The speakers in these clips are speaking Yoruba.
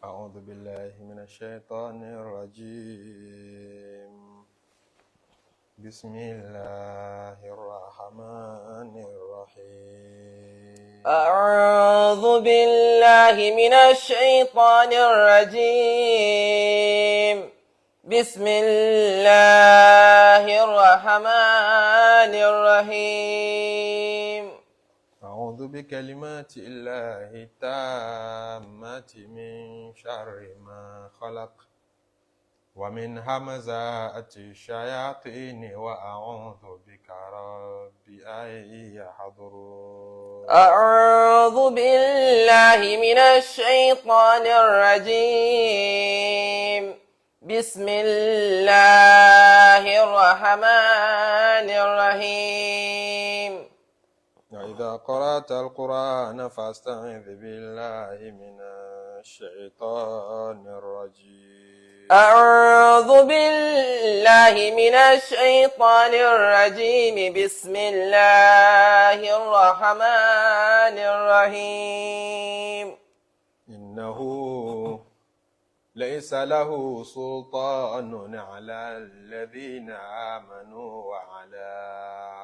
أعوذ بالله من الشيطان الرجيم. بسم الله الرحمن الرحيم. أعوذ بالله من الشيطان الرجيم. بسم الله الرحمن الرحيم. أعوذ بكلمات الله التامة من شر ما خلق ومن همزات الشياطين وأعوذ بك رب أن يحضرون. أعوذ بالله من الشيطان الرجيم. بسم الله الرحمن الرحيم. وإذا قرأت القرآن فاستعذ بالله من الشيطان الرجيم. أعوذ بالله من الشيطان الرجيم. بسم الله الرحمن الرحيم. إنه ليس له سلطان على الذين آمنوا وعلى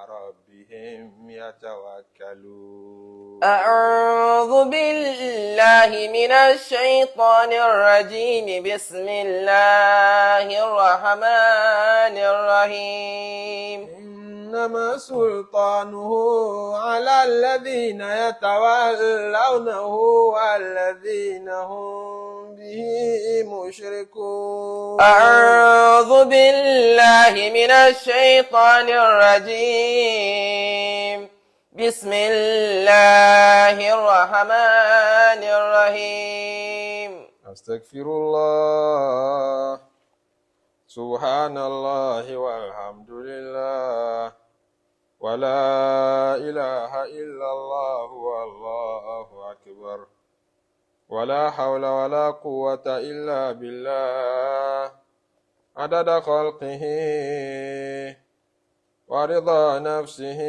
ربهم يتوكلون. أعوذ بالله من الشيطان الرجيم. بسم الله الرحمن الرحيم. إنما سلطانه على الذين يتولونه والذين هم به مشركون. أعوذ بالله من الشيطان الرجيم. بسم الله الرحمن الرحيم. أستغفر الله. سبحان الله والحمد لله ولا إله إلا الله والله أكبر ولا حول ولا قوة إلا بالله عدد خلقه ورضا نفسه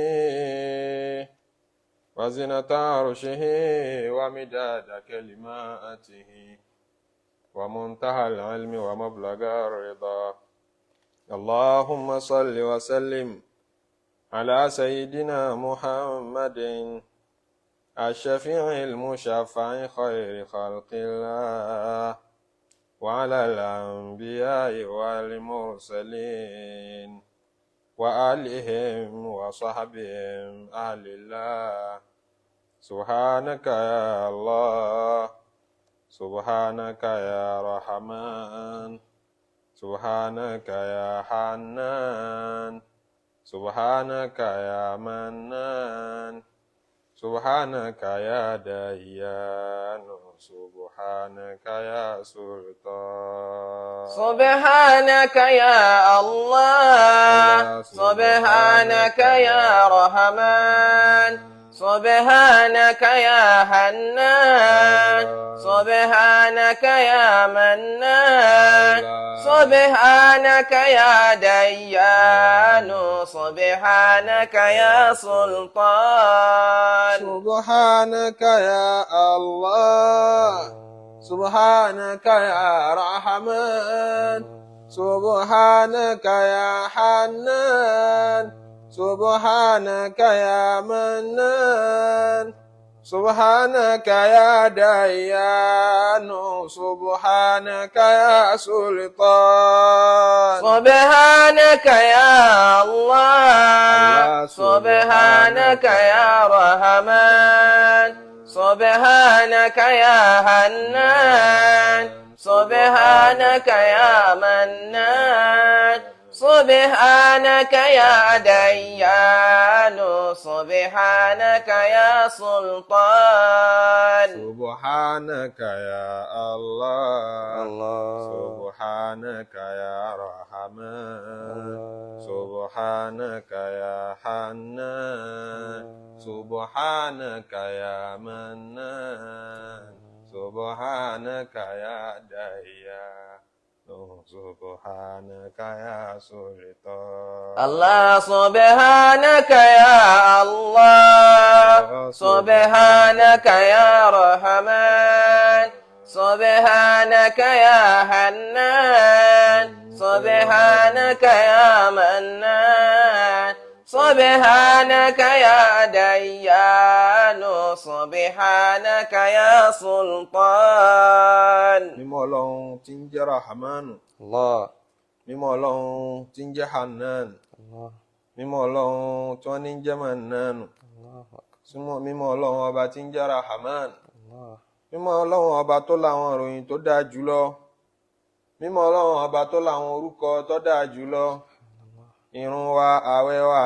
وزنة عرشه ومداد كلماته ومنتهى العلم ومبلغ الرضا. اللهم صل وسلم على سيدنا محمد الشفيع المشفع خير خلق الله وعلى الأنبياء والمرسلين وآلهم وصحبهم أهل الله. سبحانك يا الله، سبحانك يا رحمن، سبحانك يا حنان، سبحانك يا منان، سبحانك يا ديان، سبحانك يا سلطان. سبحانك يا الله، سبحانك يا رحمن، سبحانك يا حنان، سبحانك يا منان، سبحانك يا ديان، سبحانك يا سلطان. سبحانك يا الله، سبحانك يا رحمن، سبحانك يا حنان، سبحانك يا منان، سبحانك يا ديان، سبحانك يا سلطان. سبحانك يا الله، سبحانك يا رحمن، سبحانك يا حنان، سبحانك يا منان، سبحانك يا ديان، سبحانك يا سلطان. سبحانك يا الله، سبحانك يا رحمن، سبحانك يا حنان، سبحانك يا منان، سبحانك يا ديان، سبحانك يا سلطان. الله سبحانك يا الله، سبحانك يا رحمن، سبحانك سبحانك يا حنان، سبحانك يا منان، سبحانك يا ديان، سبحانك يا سلطان. Mímọ́ Ọlọ́run tí ń jẹ́ Rahamanu. الله. Mímọ́ Ọlọ́run tí ń jẹ́ Hanan. الله. Mímọ́ Ọlọ́run tí wọ́n ní ń jẹ́ Mananu. الله. Mímọ́ Ọlọ́run ọba tí ń jẹ́ Rahaman. الله. Mímọ́ Ọlọ́run ọba tó láwọn ìròyìn tó dáa jùlọ. Mímọ́ Ọlọ́run ọba tó láwọn orúkọ tó dáa jùlọ. Ìrun wa, ààwẹ̀ wa,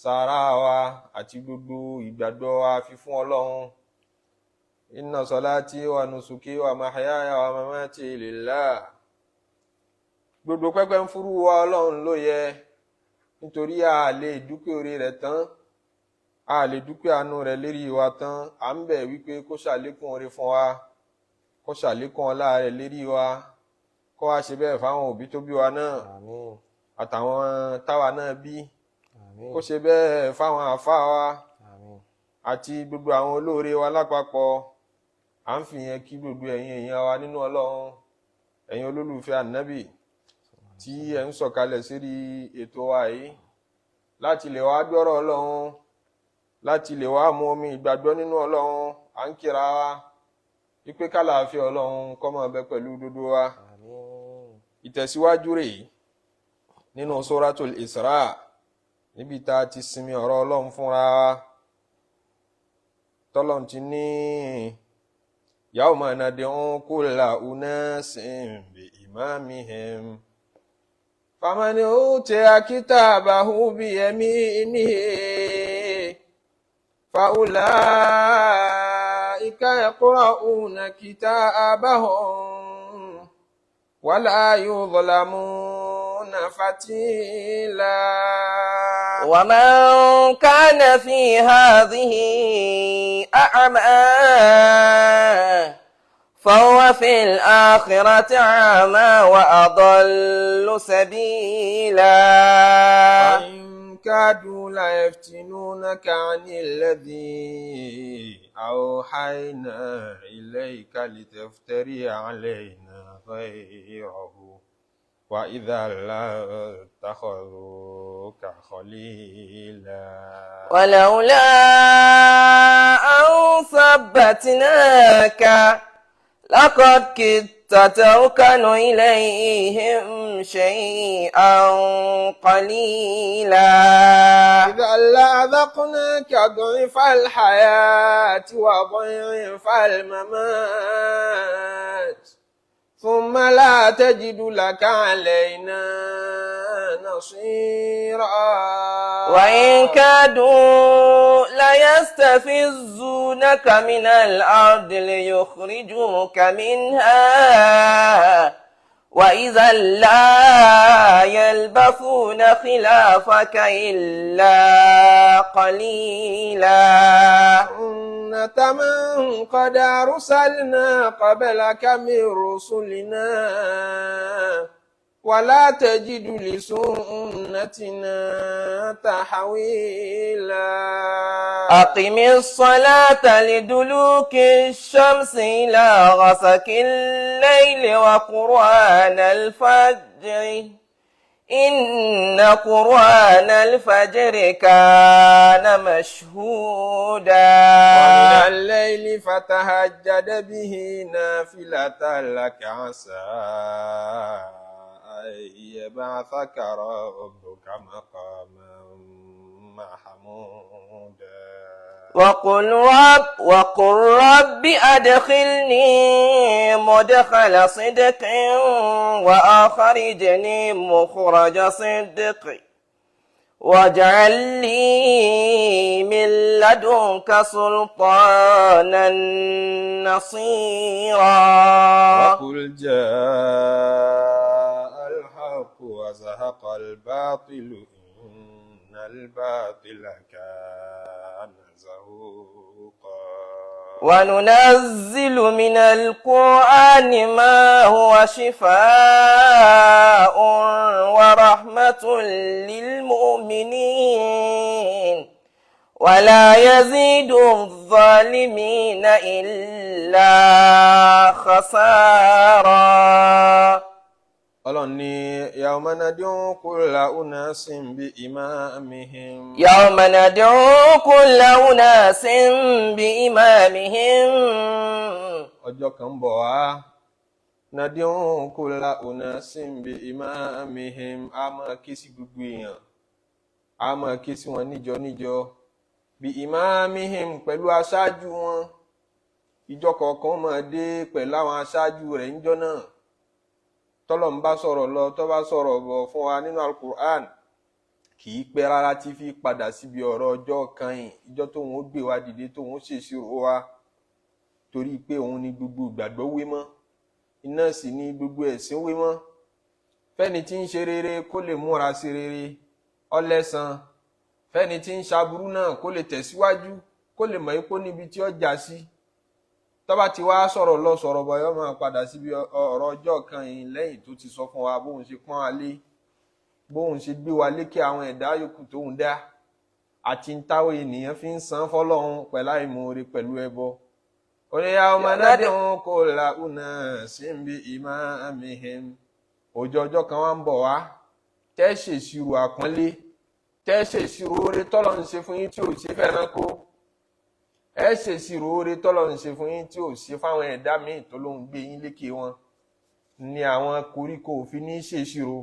sàárà wa àti gbogbo ìgbàgbọ́ wa fífún Ọlọ́run. Inna salati wa nusuki wa mahyaya wa mamati lillah. Gbogbo pẹ́pẹ́ ń fúrú wa, Ọlọ́run ló yẹ, nítorí a lè dúpẹ́ oore rẹ̀ tán, a lè dúpẹ́ àánú rẹ̀ lérí wa tán. À ń bẹ̀ wípé kó ṣàlékún oore fún wa, kó ṣàlékún ọlá rẹ̀ lérí wa, kó wá ṣe bẹ́ẹ̀ fáwọn òbí tó bí wa náà آمين. àtàwọn táwa náà bí. آمين. Kó ṣe bẹ́ẹ̀ fáwọn àáfàá wa آمين. àti gbogbo àwọn olóore wa lápapọ̀. À ń fi yẹn kí gbogbo ẹ̀yin èèyàn wa nínú Ọlọ́run, ẹ̀yin olólùfẹ́ Ànábì tí ẹ̀ ń sọ̀kalẹ̀ sírí ètò wa yìí láti lè wá gbọ́rọ̀ Ọlọ́run, láti lè wá mú omi ìgbàgbọ́ nínú Ọlọ́run. À ń kíra wa wípé kálàáfíà Ọlọ́run kó máa bẹ pẹ̀lú gbogbo wa. آمين. Ìtẹ̀síwájú rèé nínú Suratul Isra, níbi tá a ti sinmi ọ̀rọ̀ Ọlọ́run fúnra wa, tọ́lọ́run ti ní yawma nad'u kulla unasin bi imamihim faman utiya kitabahu biyaminihi fa ulaika yaqra'una kitabahum wala yudhlamuna fatila. ومن كان في هذه أعمى فهو في الآخرة أعمى وأضل سبيلا. وإن كادوا ليفتنونك عن الذي أوحينا إليك لتفتري علينا غيره وإذا لاتخذوك خليلا. ولولا أن ثبتناك لقد كدت تركن إليهم شيئا قليلا. إذا لأذقناك ضعف الحياة وضعف الممات ثم لا تجد لك علينا نصيرا. وإن كادوا ليستفزونك من الأرض ليخرجوك منها وإذا لا يلبثون خلافك إلا قليلا. سنة من قد أرسلنا قبلك من رسلنا ولا تجد لسنتنا تحويلا. أقم الصلاة لدلوك الشمس إلى غسق الليل وقرآن الفجر إن قرآن الفجر كان مشهودا. ومن الليل فتهجد به نافلة لك عسى أن يبعثك ربك مقاما محمودا. وقل رب أدخلني مدخل صدق وأخرجني مخرج صدق واجعل لي من لدنك سلطانا نصيرا. وقل جاء الحق وزهق الباطل إن الباطل كان زهوقا. وننزل من القرآن ما هو شفاء ورحمة للمؤمنين ولا يزيد الظالمين إلا خسارا. Ọlọ́run ní yawma nad'u kulla unasin bi imamihim. يوم ندعو كل أناس بإمامهم. Ọjọ́ kan ń bọ̀ wá, nad'u kulla unasin bi imamihim, a máa ké sí gbogbo èèyàn, a máa ké sí wọn níjọ níjọ, bi imamihim, pẹ̀lú aṣáájú wọn. Ìjọ kọ̀ọ̀kan máa dé pẹ̀lú àwọn aṣáájú rẹ̀ níjọ́ náà. Tọ́lọ̀ ń bá sọ̀rọ̀ lọ, tó bá sọ̀rọ̀ bọ̀ fún wa nínú Al-Qur'an, kì í pẹ́ rárá tí fi padà síbi ọ̀rọ̀ ọjọ́ kan yìí, ìjọ tóun ó gbé wa dìde, tóun ó ṣèṣirò wa, torí pé òun ni gbogbo ìgbàgbọ́ wé mọ́, iná sì ni gbogbo ẹ̀sìn wé mọ́. Fẹ́ni tí ń ṣe rere kó lè múra sí rere ọlẹ́san, fẹ́ni tí ń ṣaburú náà kó lè tẹ̀síwájú, kó lè mọ̀ ipò níbi tí ó já sí. Tó bá ti wá sọ̀rọ̀ lọ sọ̀rọ̀ bọ̀, yọ máa padà síbi ọ̀rọ̀ ọjọ́ kan yìí lẹ́yìn tó ti sọ fún wa bóun ṣe pọ́n wa lé, bóun ṣe gbé wa lékè àwọn ẹ̀dá yòókù tóun dá, àti ń táwọn ènìyàn fi ń san fọlọ́run pẹ̀lú àìmoore pẹ̀lú ẹbọ. Oníyà ọmọ nádìrún kò la una síbi imamihim. Ọjọ́ ọjọ́ kan wá ń bọ̀ wá tẹ́ ṣèṣirò àpọ́nlé, tẹ́ ṣèṣirò oore tọ́lọ́ ń ṣe fún yín tí ò ṣe fẹ́ràn kó, ẹ ṣèṣirò oore tọ́lọ́ ń ṣe fún yín tí ò ṣe fáwọn ẹ̀dá míì tó ló ń gbé yín lékè wọn. Ni àwọn koríko òfin ní ṣèṣirò,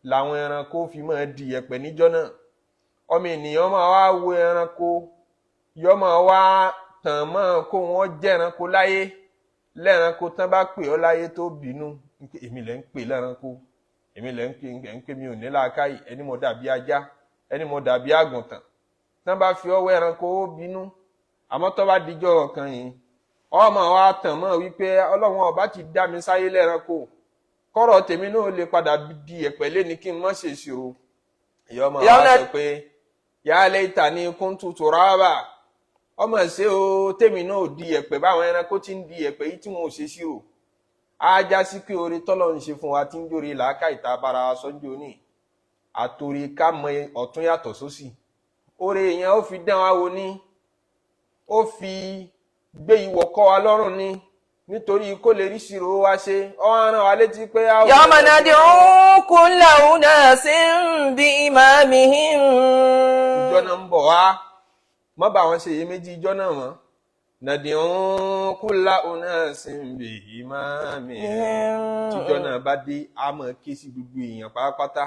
làwọn ẹranko fi máa di ẹ̀pẹ̀ níjọ́ náà. Ọmọ ènìyàn máa wá wo ẹranko, yọ máa wá tàn mọ́ kó wọ́n jẹ́ ẹranko láyé. Lẹ́ranko tán bá pè ọ́ láyé tó bínú, èmi lẹ́ ń pè lẹ́ranko, èmi lẹ́ ń pè mi ò ní làákàyè, ẹni mo dàbí ajá, ẹni mo dàbí àgùntàn. Tán bá fi ọwọ́ ẹranko ó bínú. Àmọ́ tó bá dijọ́ kan yìí, ọmọ wa tàn mọ́ wípé Ọlọ́run ọba ti dá mi sáyé lẹ́ranko, kọ́rọ̀ tèmi náà lè padà di ẹ̀pẹ̀ lẹ́ni kí n má ṣe ìṣirò. Ìyá ọmọ wa sọ pé ya laitani kuntu turaba, ọmọ ṣe o, tèmi náà ò di ẹ̀pẹ̀ báwọn ẹranko ti ń di ẹ̀pẹ̀ yìí tí wọn ò ṣe ṣírò. Á já sí pé oore tọ́lọ̀ ń ṣe fún wa tí ń jóore làákà ìta bára sọ́njọ́ ní àtòrí ká mọ ọ̀tún yàtọ̀ sósì. Oore yẹn ó fi dán wa wò ní, ó fi gbé ìwọ̀ kọ́ wa lọ́rùn ní, nítorí kó lè rí ṣírò wa ṣe. Ọ rán wa létí pé a ó. Yawma nad'u kulla unasin bi imamihim. Ìjọ náà ń bọ̀ wá, mọ́ bá wọn ṣe iyèméjì ìjọ náà mọ́. Nad'u kulla unasin bi imamihim. Tíjọ náà bá dé, a máa ké sí gbogbo èèyàn pátápátá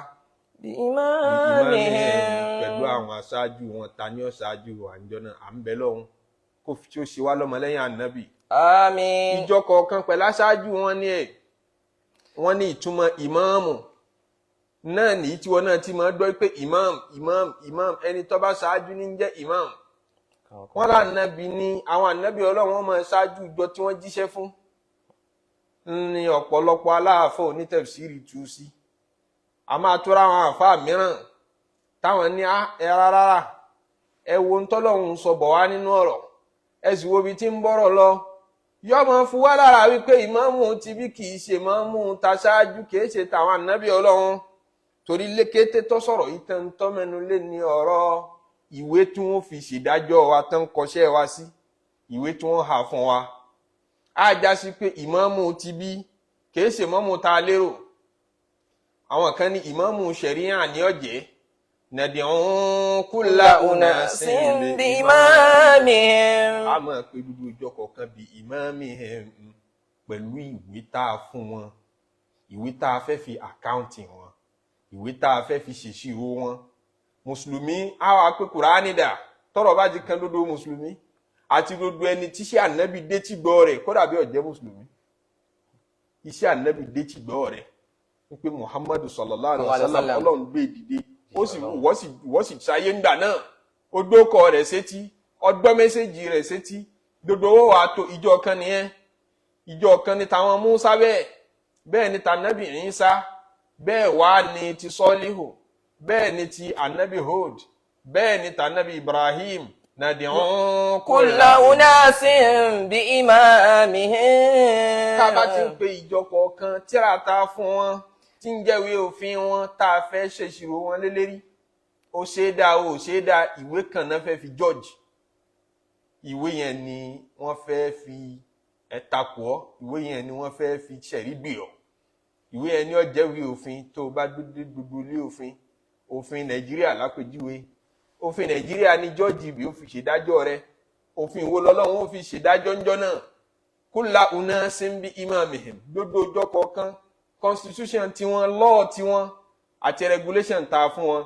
bi imamihim, pẹ̀lú àwọn aṣáájú wọn. Ta ni ó ṣáájú àǹjọ náà? À ń bẹ lọ́hùn kó tí ó ṣe wá lọ́mọlẹ́yìn ànábì. Àmín. Ìjọ kọ̀ọ̀kan pẹ̀lú aṣáájú wọn ní ẹ̀ wọ́n ní ìtumọ̀ ìmáàmù náà nìyí tí wọn náà ti máa gbọ́ pé ìmáàmù, ìmáàmù, ìmáàmù, ẹni tó bá ṣáájú ní jẹ́ ìmáàmù. Wọn là nàbì ní àwọn ànábì Ọlọ́run, wọn máa ṣáájú ìjọ tí wọ́n jíṣẹ́ fún. Ní ọ̀pọ̀lọpọ̀ aláàfọ̀ onítẹ̀síìrì tú sí, a máa tóra àwọn àfáà mìíràn táwọn ní ẹ rárá, ẹ wo ntọ́lọ́hún sọ bọ̀ wá nínú ọ̀rọ̀, ẹ sì wo ibi tí ń bọ̀rọ̀ lọ, yọ máa fún wa lára wípé ìmáàmù ti bí kì í ṣe ìmáàmù taṣáájú, kì í ṣe tàwọn ànábì Ọlọ́run, torí lékété tó sọ̀rọ̀ yìí tán tọ́mẹnu lé ní ọ̀rọ̀ ìwé tí wọ́n fi ṣèdájọ́ wa tán kọṣẹ́ wa sí, ìwé tí wọ́n hà fún wa. Á já sí pé ìmáàmù ti bí kì í ṣe ìmáàmù ta lérò. Àwọn kan ní ìmáàmù ṣẹ̀ríyà ní ọ̀jẹ̀ nad'u kulla unasin bi imamihim. A máa pe gbogbo ìjọ kọ̀ọ̀kan bi imamihim, pẹ̀lú ìwé tá a fún wọn, ìwé tá a fẹ́ fi àkáǹtì wọn, ìwé tá a fẹ́ fi ṣèṣirò wọn. Mùsùlùmí á wá pé Kùránì dà. Tọ́rọ̀ bá ti kan dódó mùsùlùmí àti gbogbo ẹni tíṣẹ́ ànábì dé tí gbọ́ rẹ̀, kódà bí ó jẹ́ mùsùlùmí, iṣẹ́ ànábì dé tí gbọ́ rẹ̀ wípé Muhammadu sallallahu alaihi wasallam Ọlọ́run gbé dìde, ó sì wọ́n sì ṣayé ńgbà náà, ó gbókọ rẹ̀ sétí, ọgbọ́n mẹ́sẹ̀gì rẹ̀ sétí, gbogbo owó wa tó ìjọ kan nìyẹn. Ìjọ kan ní tàwọn Musa, bẹ́ẹ̀ bẹ́ẹ̀ ni tànábì Ìsá, bẹ́ẹ̀ wá ní ti Sọ́líhù, bẹ́ẹ̀ ni ti ànábì Hud, bẹ́ẹ̀ ni tànábì Ibrahim. Nàdìrún kulla unasin bi imamihim. Ká bá ti ń pe ìjọ kọ̀ọ̀kan, tíra ta fún wọn tí ń jẹ́wé òfin wọn tá a fẹ́ ṣèṣirò wọn lélẹ́rí, ó ṣe é dáa, ó ṣe é dáa, ìwé kan náà fẹ́ fi judge. Ìwé yẹn ni wọ́n fẹ́ fi Ẹ takò ọ́, ìwé yẹn ni wọ́n fẹ́ fi ṣẹ̀rí gbé ọ́. Ìwé yẹn ni ó jẹ́wìí òfin tó o bá gbé gbogbo ilé òfin. Òfin Nàìjíríà lápèjúwe, òfin Nàìjíríà ní jọ́ọ̀jì bí ó fi ṣèdájọ́ rẹ̀. Òfin wo lọ́lọ́run ó fi ṣèdájọ́ ńjọ́ náà? Kulla unasin bi imamihim, gbogbo ọjọ́ kọ̀ọ̀kan constitution tiwọn, law tiwọn àti regulation ta fún wọn,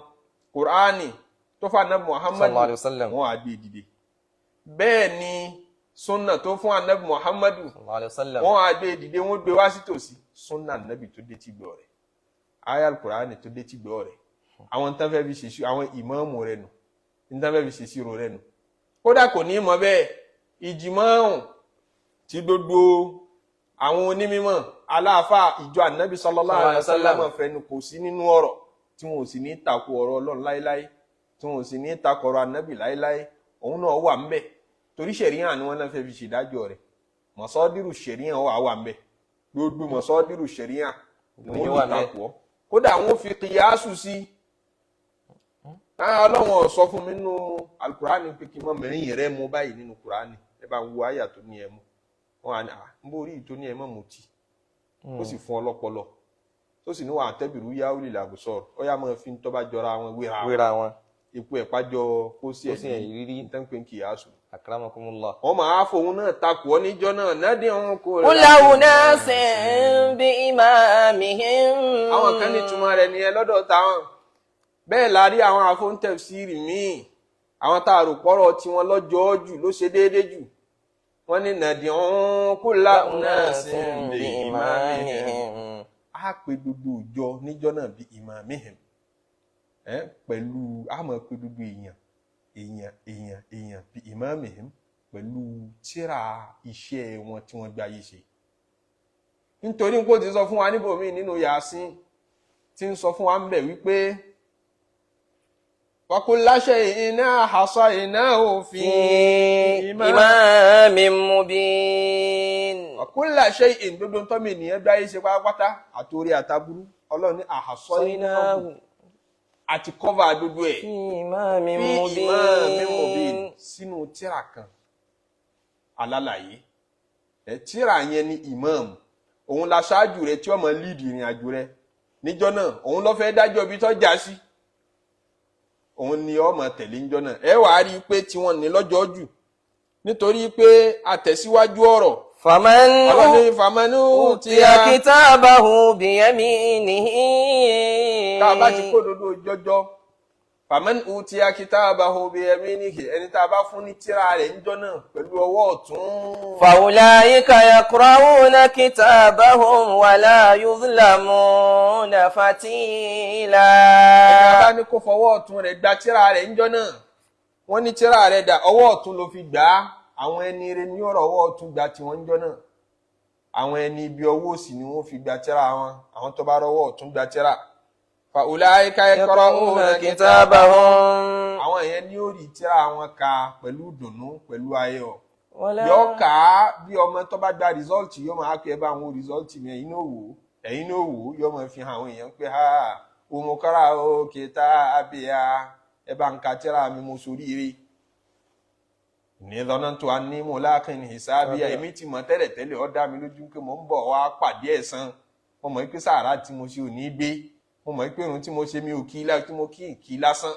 Kùránì tó fún anabi Muhammad Sallallahu alayhi wa sallam. wọn á gbé dìde. Bẹ́ẹ̀ ni sunna tó fún anabi Muhammadu Sallallahu alayhi wa sallam. wọn á gbé dìde, wọn gbé wá sí tòsí. Sunna anabi tó dé tí gbọ́ rẹ̀, aya Kùránì tó dé tí gbọ́ rẹ̀, àwọn tán fẹ́ fi ṣèṣì àwọn ìmáàmù rẹ̀ nù, tán fẹ́ fi ṣèṣirò rẹ̀ nù. Kódà kò ní mọ̀ bẹ́ẹ̀, ìjìmọ̀ọ́hùn tí gbogbo àwọn onímọ̀ aláàfáà ìjọ ànábì sallallahu alaihi wasallam fẹnu kò sí nínú ọ̀rọ̀ tí wọn ò sì ní takò ọ̀rọ̀ Ọlọ́run láéláé, tí wọn ò sì ní takò ọ̀rọ̀ ànábì láéláé, òun náà wà ńbẹ̀ torí ṣẹ̀ríhàn ni wọ́n náà fẹ́ fi ṣèdájọ́ rẹ̀. Mọ̀sọ́dírù ṣẹ̀ríhàn wà ńbẹ̀, gbogbo mọ̀sọ́dírù ṣẹ̀ríhàn ni wọ́n wà lè ńbẹ̀. takò ọ́. Kódà wọ́n fi kìyàsù sí i. Ọlọ́run ò sọ fún mi nínú alukurani pé kí n mọ mẹ́rin rẹ mú báyìí nínú kurani, ẹ bá ń wo àyà tó ní ẹ mú wọn à ní à ń borí tó ní ẹ mọ̀ mutí, ó sì fún ọ lọ́pọlọ tó sì ní wà á tẹ́bìrú yá ó lè làbùsọ̀rọ̀ ó yá máa fi ń tọ́ba jọra wọn wéra wọn. Wéra wọn. Epo ẹ̀pá jọ kó sí Kó sí ẹ̀ ẹ̀yìn rírí. ní pé kìyàsù. Akramakumullah. Wọ́n máa fòun náà takò ọ́ níjọ́ náà nádìí òun kò Kulla unasin bi imamihim. Àwọn kan ní túmọ̀ rẹ̀ nìyẹn lọ́dọ̀ táwọn. Bẹ́ẹ̀ la rí àwọn afóńtẹ̀sírì míì, àwọn tá a rò pọ́rọ̀ tiwọn lọ́jọ́ jù ló ṣe déédéé jù, wọ́n ní nàdí ọ̀hún kulla unasin bi imamihim, á pe gbogbo ìjọ níjọ́ náà bí imamihim, ẹ pẹ̀lú á mọ̀ pé gbogbo èèyàn èèyàn èèyàn èèyàn bí imamihim pẹ̀lú tíra iṣẹ́ wọn tí wọ́n gbáyé ṣe. Nítorí kó ti sọ fún wa níbòmíì nínú Yásín tí ń sọ fún wa ń bẹ̀ wípé wa kulla shay'in ahsaynahu fi Fi imamin mubin. Wa kulla shay'in, gbogbo tọ́mì ènìyàn gbáyé ṣe pátápátá, àtòrí àtàbúrú, Ọlọ́run ní ahsaynahu àti kọ́fà gbogbo ẹ̀ Fi imamin fi mubin. imamin mubin, sínú tíra kan alálàyé. Ẹ tíra yẹn ni imam, òun la ṣáájú rẹ tí ó máa líìdì ìrìn àjò rẹ níjọ́ náà, òun ló fẹ́ dájọ́ ibi tó já sí, òun ni ó máa tẹ̀lé níjọ́ náà. Ẹ wàá rí i pé tiwọn ní lọ́jọ́ jù nítorí pé àtẹ̀síwájú ọ̀rọ̀ Faman Ọlọ́ni famanu tí utiya a kitabahu biyaminihi. Tá a bá ti kó dodo jọjọ, faman utiya kitabahu biyaminihi, ẹni tá a bá fún ní tírà rẹ̀ níjọ́ náà pẹ̀lú ọwọ́ ọ̀tún. فأولئك يقرؤون كتابهم ولا يظلمون فتيلا. Ẹni a bá ní kó fọwọ́ ọ̀tún rẹ̀ gba tírà rẹ̀ níjọ́ náà, wọ́n ní tírà rẹ̀ dà, ọwọ́ ọ̀tún ló fi gbà á. Àwọn ẹni rẹ̀ ní ọ̀rọ̀ ọwọ́ ọ̀tún gba tiwọn níjọ́ náà. Àwọn ẹni ibi ọwọ́ òsì ni wọ́n fi gba tírà wọn. Àwọn tó bá rọwọ́ ọ̀tún gba tírà, fa ulaika يقرؤون yaqra'una كتابهم. Àwọn yẹn ní ó rí tírà wọn ka pẹ̀lú ìdùnnú, pẹ̀lú ayọ̀. ولا Yọ kà á bí ọmọ tó bá gba result, yóò máa pè é bá àwọn result mi, ẹ̀yin náà wò ó, ẹ̀yin náà wò ó, yóò máa fi hàn àwọn èèyàn pé ha òmùkọ́ra òkè tá a bẹ̀ ya, ẹ bá ń ka tírà mi, mo soríire ní dhanantu anni mulaqin hisabiya, èmi ti mọ̀ tẹ́lẹ̀ tẹ́lẹ̀, ó dá mi lójú pé mo ń bọ̀ wá pàdé ẹ̀san. Mo mọ̀ pé sàárà tí mo ṣe ò ní gbé, mo mọ̀ pé irun tí mo ṣe mi ò kí tí mo kí kí lásán.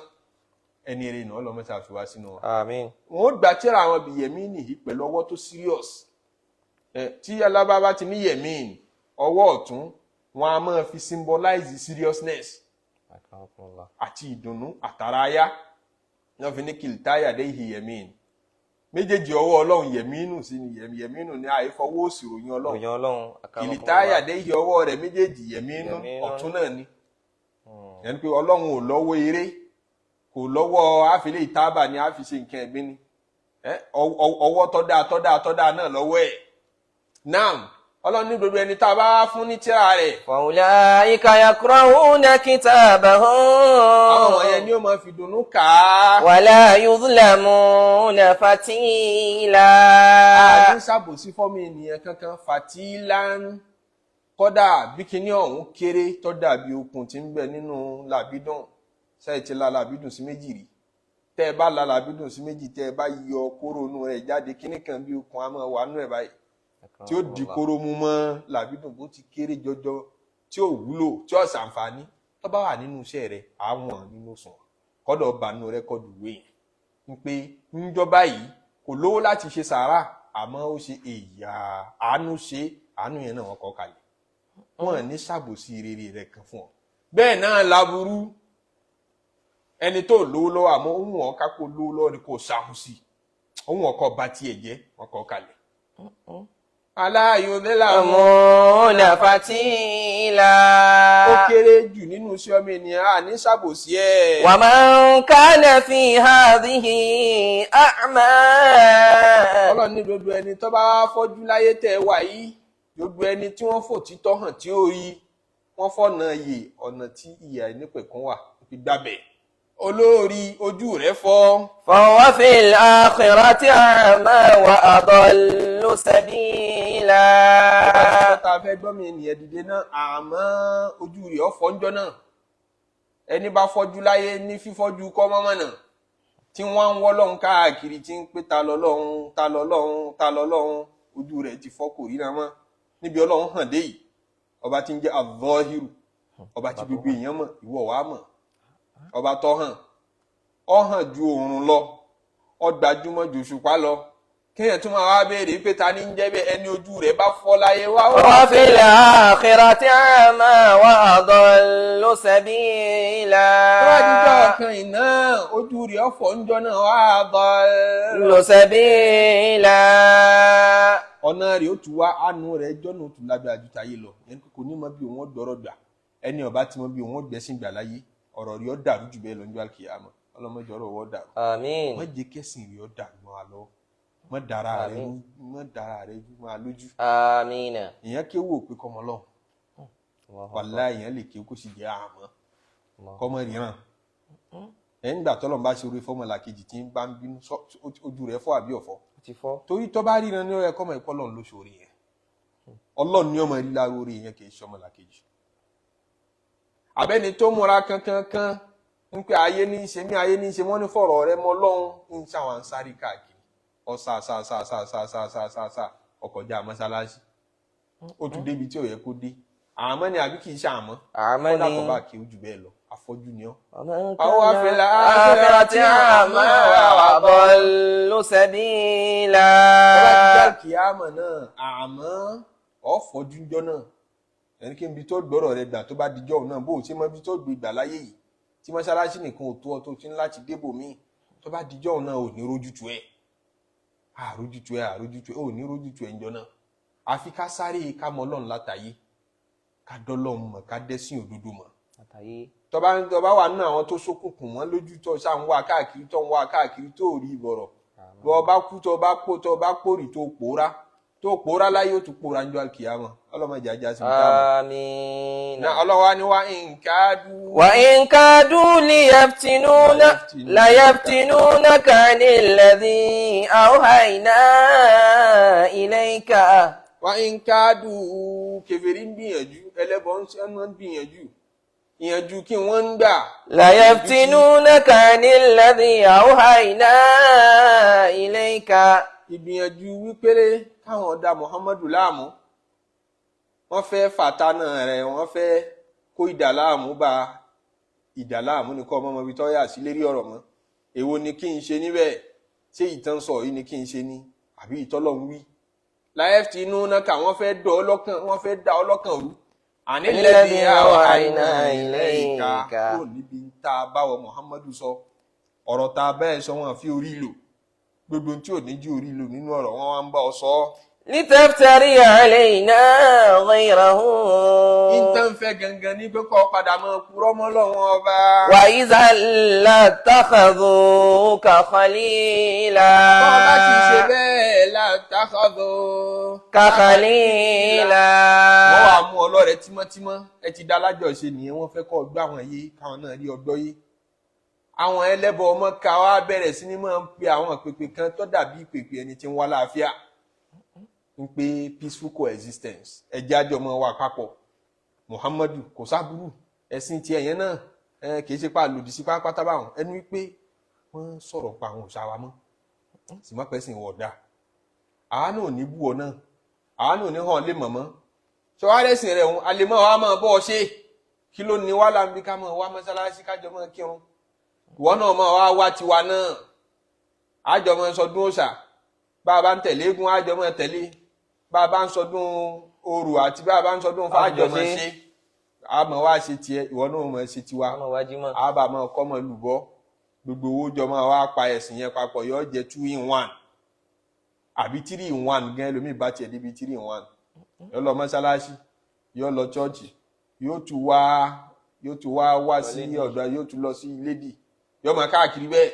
Ẹni eré náà lọ́mọ ṣàfihàn sínú wọn. Àmín. Wọn ó gba tírà àwọn bíi yẹmínì pẹ̀lú ọwọ́ tó serious. Ẹ tí alábàbá ti ní yẹmín, ọwọ́ ọ̀tún, wọn a máa fi symbolize seriousness Akramakumullah. àti ìdùnnú àtàráyá wọn fi ní kìltáyà dé ìhì yẹmín, méjèèjì ọwọ́ Ọlọ́run, yẹmínù sí ni yẹmínù ní àìfọwọ́ òsì ròyìn Ọlọ́run. Ròyìn Ọlọ́run. Akramakumullah. Kìltáyà dé ìhì, ọwọ́ rẹ̀ méjèèjì, yẹmínù, Yẹmínú. ọ̀tún náà ni. Yẹn ni pé Ọlọ́run ò lọ́wọ́ eré, kò lọ́wọ́ àfilẹ̀ ìtaábà ni àfi ṣe nǹkan ẹ̀gbin ni. Ọwọ́ tọ́da tọ́da tọ́da náà lọ́wọ́ ẹ̀ naam. Ọlọ́run ní gbogbo ẹni tá a bá fún ní tírà rẹ̀, فأولئك يقرؤون كتابهم àwọn wọ̀nyẹn ni ó máa fi dùnnú kà á. ولا يظلمون فتيلا. Àní ṣàbòsí fọ́mọ ènìyàn kankan, fatilan, kọ́dà bí kinní ọ̀hún kéré tó dàbí okùn tí ń bẹ nínú làbídùn. Ṣáà ti la làbídùn sí méjì rí? Tẹ́ ẹ bá la làbídùn sí méjì, tẹ́ ẹ bá yọ kóró inú rẹ̀ jáde, kinní kan bí okùn á máa wà nínú ẹ̀ báyìí. Tí ó di kóró mú mọ́ làbídùn, bó ti kéré jọjọ, tí ò wúlò, tí ò ṣàǹfààní, tó bá wà nínú iṣẹ́ rẹ̀, àwọn nínú sùn kọ́dọ̀ bá nínú record ìwé yẹn ń pé ńjọba yìí kò lówó láti ṣe sàárà, àmọ́ ó ṣe èyà àánú, ṣe àánú yẹn náà, wọ́n kọ́ kalẹ̀. Wọ́n ní ṣàbòsí rere rẹ̀ kan fún ọ. Bẹ́ẹ̀ náà laburú ẹni tó lówó lọ́wọ́, àmọ́ òun ọ̀ká kó lówó lọ́wọ́ ni kò ṣàhùn sí, òun ọkọ̀ bá tiẹ̀ jẹ́, wọ́n kọ́ kalẹ̀. Aláyọ̀dẹ́là يظلمون فتيلا. Ó kéré jù nínú iṣẹ́ ọmọ ènìyàn, à ní ṣàbòsí ẹ̀. ومن كان في هذه أعمى. Ọlọ́run ní gbogbo ẹni tó bá fọ́jú láyé tẹ́ ẹ wà yìí, gbogbo ẹni tí wọ́n fò títọ́ hàn tí ó rí, wọ́n fọ̀nà yè, ọ̀nà tí ìyà ìnípẹ̀kún wà fi gbàbẹ̀, olórí ojú rẹ̀ fọ́. فهو في الآخرة أعمى وأضل سبيلا. Tá a fẹ́ gbọ́mi ènìyàn dìde náà, àmọ́ ojú rẹ̀ ọ̀fọ́ ńjọ́ náà. Ẹni bá fọ́jú láyé ní fífọ́jú kọ́ mọ́mọ́ náà, tí wọ́n ń wọ́ lọ́hún káàkiri, tí ń pé ta lọ lọ́hún, ta lọ lọ́hún, ta lọ lọ́hún, ojú rẹ̀ ti fọ́, kò ríran mọ́ níbi Ọlọ́hun hàn dé yìí. Ọba tí ń jẹ́ Àvọ́hírù, ọba tí gbogbo èèyàn mọ̀, ìwọ wàá mọ̀, ọba tó hàn, ó hàn ju oòrùn lọ, ó gbajúmọ̀ ju òṣùpá lọ, kéèyàn tún máa wá béèrè pé ta ni ń jẹ́ bẹ́ẹ̀? Ẹni ojú rẹ̀ bá fọ́ láyé wá ó. وفي الآخرة أعمى وأضل سبيلا. Tó bá dijọ́ kan iná, ojú rẹ̀ ọ̀fọ̀ ńjọ́ náà wá bọ́. أضل سبيلا. Ọ̀nà rẹ̀ ó tún wá, àánú rẹ̀ jọ́nà ó tún lágbára ju tayé lọ. Ẹni kò ní mọ bí òun ó gbọ́rọ̀ gbà. Ẹni ọba tí mọ bí òun ó gbẹ́sìn gbà láyé, ọ̀rọ̀ rẹ̀ ó dàrú jù bẹ́ẹ̀ lọ́jọ́ àlùkìyámà. Ọlọ́mọdé ọ̀rọ̀ wọ́ dàrú. آمين. Má jẹ́ kẹ́sìn rẹ̀ ó dàrú mọ́ wa lọ́wọ́. Má dara rẹ̀ rú, má dara rẹ̀ rú mọ́ wa lójú. آمين. Ìyẹn kéwò pé kọ́mọ lọ́hùn, wàláhì, ìyẹn lè kéwò kó sì jẹ́ àmọ́ kọ́mọ ríran. Ẹ̀ ń gbà tọ́lọ̀ ń bá ṣe orí fọ́mọlà kejì tí ń bá ń bínú, ojú rẹ̀ fọ́ àbí ọ̀fọ́? Ti fọ́. Torí tó bá ríran ní ó yẹ kọ́mọ ìkọ́ lọ́run ló ṣoore yẹn. Ọlọ́run ní ọmọ ìlà orí yẹn, kì í ṣọmọ làkejì. Abẹ́ni tó múra kankankan ń pé ayé ní í ṣe mí, ayé ní í ṣe wọ́n, ní fọ̀rọ̀ rẹ mọ́ lọ́hún, ń ṣàwọn ń sáré káàkiri, ọ sá sá sá sá sá sá sá sá sá, ọkọjá mọ́sálásí, ó tún débi tí ò yẹ kó dé. Àmọ́ ni àbí kì í ṣe àmọ́? Àmọ́ kódà ni. Kò bá kí ó jù bẹ́ẹ̀ lọ, afọ́jú ni ọ́. ومن فهو كان في الآخرة الآخرة أعمى وأضل سبيلا. Tọ́lá jíjá kìámọ̀ náà, àmọ́ ọ̀fọ́jú ńjọ́ náà, ẹni kí n bi tó gbọ́rọ̀ rẹ gbà tó bá dijọ́ òun náà, bó o ṣe mọ ibi tó gbé gbà láyé yìí tí mọ́ṣáláṣí nìkan ò tó ọ, tó ti ń láti débò míì, tó bá dijọ́ òun náà, ò ní rójútu ẹ̀, àrójútu ẹ̀, àrójútu ẹ̀, ò ní rójútu ẹ̀ ńjọ́ náà. Àfi ká sáré ká mọ Ọlọ́run látàyé, ká dọ́lọ́run mọ̀, ká dẹ́sìn òdodo mọ̀. Àtàyé. Tọba wà nínú àwọn tó ṣókùnkùn mọ́ lójú, tó ṣáà ń wá káàkiri, tó ń wá káàkiri, tó rí ìbọ̀rọ̀ bọ́ bá kú, tó bá pò, tó bá pòrì, tó pòórá, tó pòórá láyé, ó tún pòórá níjọ́ àlùkìyámọ̀. Ọlọ́mọdé ajá sí táàmù. آمين. Na ọlọ́wà ni wá nǹkan dú. وإن كادوا ليفتنونك عن الذي أوحينا إليك. Wá nǹkan dú, kèfèrí ń gbìyànjú, ẹlẹ́bọ ń ṣe ń gbìyànjú, ìyànjú kí wọ́n ń gbà. ليفتنونك عن الذي أوحينا إليك. Ìgbìyànjú wípé káwọn da Muhammadu láàmú, wọ́n fẹ́ fàtánà rẹ̀, wọ́n fẹ́ kó ìdà láàmú bá. Ìdà láàmú ni kọ́ ọmọ ibi tó yà sí lérí ọ̀rọ̀ mọ́. Èwo ni kí n ṣe níbẹ̀? Ṣé ìtàn sọ yìí ni kí n ṣe ni àbí ìtọ́lọ̀ ń wí? Láyẹ̀fì inú náà kà, wọ́n fẹ́ dọ̀ ọ́ lọ́kàn, wọ́n fẹ́ dá ọ lọ́kàn rú. Àní lẹ́bi àwọn àìná ilé ìka kúrò níbi tá a báwọ Muhammadu sọ, ọ̀rọ̀ tá a bẹ́ẹ̀ sọ, wọn fi orí lò gbogbo tí ò ní jí orí lò nínú ọ̀rọ̀ wọn wá ń bá ọ sọ ọ́. لتفتري علينا غيره. Ìtàn fẹ́ gangan ní pé kọ́ padà máa purọ́ mọ́ Ọlọ́run Ọba. وإذا لاتخذوك خليلا. Bọ́ ọ bá ti ṣe bẹ́ẹ̀، لاتخذوك خليلا. Wọ́n wàá mú ọlọ́rẹ̀ tímọ́tímọ́, ẹ ti dá lájọṣe nìyẹn. Wọ́n fẹ́ kọ́ ọgbọ́ àwọn yé, káwọn náà rí ọgbọ́ yé. Àwọn ẹlẹ́bọ ọmọ ká wá bẹ̀rẹ̀ sí ní máa ń pe àwọn pèpè kan tó dàbí pèpè ẹni tí ń wá láàfíà, ń pe peaceful coexistence, ẹjẹ́ àjọ mọ́ wà papọ̀. Muhammadu kò sábúrú, ẹ̀sìn tiẹ̀ yẹn náà ẹ kì í ṣe pa lòdì sí pátápátá báwọn ẹnu wípé wọ́n sọ̀rọ̀ pa àwọn òòṣà wa mọ́, sì má pẹ́ sìn wọ̀ dáa. Àwa náà ò ní bú ọ náà, Àwa náà ò ní hàn lé mọ̀mọ́. Ṣé wàá rẹ̀sìn rẹ̀ òun àlèmọ́ wa máa bọ́ ọ ṣe. Kí ló ní wá láǹbí ká máa wá mọ́sálásí kájọ máa kírun? Ìwọ náà máa wá wá tiwa náà. Àjọ máa sọdún òòṣà. Bá a bá ń tẹ̀lé eégún, àjọ máa tẹ̀lé. Bá a bá ń sọdún orò àti bá a bá ń sọdún Ifá, àjọ máa ṣe. A máa wá ṣe tiẹ̀, ìwọ náà máa ṣe tiwa. Àmọ́ wájú mọ́. A bá máa kọ́ mọ́ lùbọ́. Gbogbo owó jọ máa wá pa ẹ̀sìn yẹn papọ̀, yóò jẹ́ 2 in 1 àbí 3 in 1 gan. Ẹlòmíì bá tiẹ̀ débi 3 in 1, yóò lọ mọ́ṣáláṣí, yóò lọ chọ́ọ̀chì, yóò tún wá wá sí ọ̀dọ̀, yóò tún lọ sí lédì, yóò máa káàkiri bẹ́ẹ̀.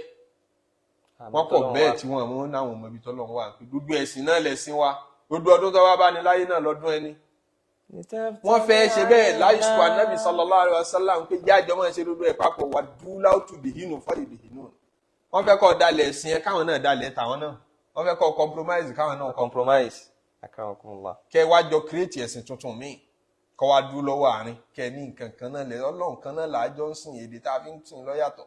Wọ́n pọ̀ bẹ́ẹ̀ tí wọ́n mú náwọn ọmọ ibi tọ́lọ́run wà, pé gbogbo ẹ̀sìn náà lẹ̀sìn wa, gbogbo ọdún tó bá bá ní láyé náà lọ́dún ẹni. Wọ́n fẹ́ ṣe bẹ́ẹ̀ láìsùkò Anábì sallallahu alaihi wasallam pé jájọ́ máa ṣe gbogbo ẹ̀ papọ̀ wà dúláwùtù dìhínú fọ́lì dìhínú. Wọ́n fẹ́ kọ́ dalẹ̀ ẹ̀sìn ẹ, káwọn náà dalẹ̀ tàwọn náà. Wọ́n fẹ́ kọ́ compromise, káwọn náà Compromise. Akramakumullah. Kẹ́ wá jọ create ẹ̀sìn tuntun míì, kọ́ wá dúró lọ́wọ́ àárín, kẹ́ ní nǹkan kan náà lẹ̀, Ọlọ́run kan náà làájọ́ ń sìn, èdè tá a fi ń sìn lọ́yàtọ̀.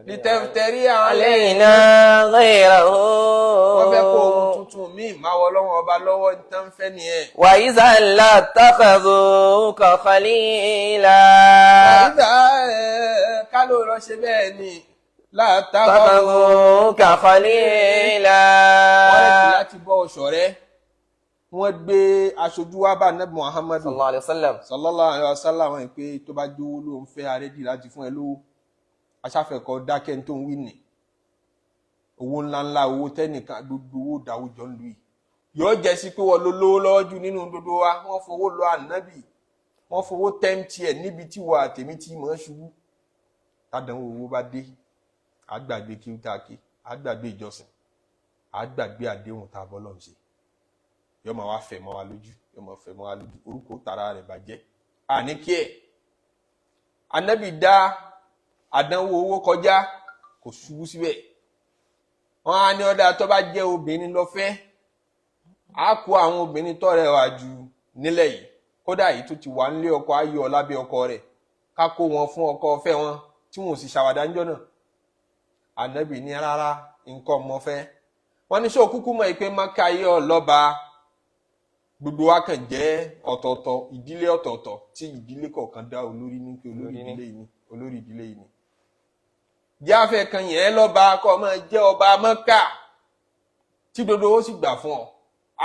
Litaftari علينا غيره. Wọ́n fẹ́ kó ohun tuntun míì máa wọ Ọlọ́run Ọba lọ́wọ́ ní tán fẹ́ nìyẹn. وإذا لاتخذوك خليلا. Àyíká kálò lọ ṣe bẹ́ẹ̀ ni látàkọ́. اتخذوك خليلا. Wọ́n rẹ̀ láti bọ́ ọ̀ṣọ́ rẹ̀, wọ́n gbé aṣojú wá bá Nabi Muhammadu صلى الله عليه وسلم. sallallahu alaihi wasallam pé tó bá jówó ló ń fẹ́, arẹ́dì láti fún ẹ lówó, aṣáfẹ́kọ̀ọ́ dákẹ́ tó ń wí nì owó ńláńlá, owó tẹ́nìkan, gbogbo owó dáwùjọ ń lu yìí, yóò jẹ́ sí pé wọ́n ló lówó lọ́wọ́ jù nínú gbogbo wa. Wọ́n fowó lọ Ànábì, wọ́n fowó tẹ́ǹtì ẹ̀ níbi tí wọ́n àtẹ̀mí tí mọ̀ ń ṣubú. Tádànwó owó bá dé, àgbàgbé kí ó tá a ké, àgbàgbé ìjọsìn, àgbàgbé àdéhùn tá a bọ́ lọ́n ṣe. Yóò máa wá fẹ̀ mọ́ wa lójú, yóò máa fẹ̀ mọ́ wa lójú, orúkọ tara rẹ̀ bàjẹ́. Àní kí ẹ̀ Ànábì dá àdánwò owó kọjá, kò ṣubú síbẹ̀. Wọ́n á ní ọ̀dà, tó bá jẹ́ obìnrin lọ́fẹ́, á kó àwọn obìnrin tó rẹwà jù nílẹ̀ yìí, kódà yìí tó ti wà nílé ọkọ ayọ̀ lábẹ́ ọkọ rẹ̀, ká kó wọn fún ọkọ ọfẹ́ wọn, tí wọn ò sì ṣàwàdà ńjọ́ náà. Ànábì ní rárá, nǹkan ọmọ fẹ́. Wọ́n ní sọ kúkú mọ̀ pé Mákà yọ lọ́ba, gbogbo wa kàn jẹ́ ọ̀tọ̀ọ̀tọ̀ ìdílé ọ̀tọ̀ọ̀tọ̀, tí ìdílé kọ̀ọ̀kan dá olórí ní pé olórí ìdílé yìí ni, olórí ìdílé yìí ni. Jáfẹ́ kan yẹn lọ́ba, kọ́ máa jẹ́ ọba Mọ́kà, tí gbogbo ó sì gbà fún ọ.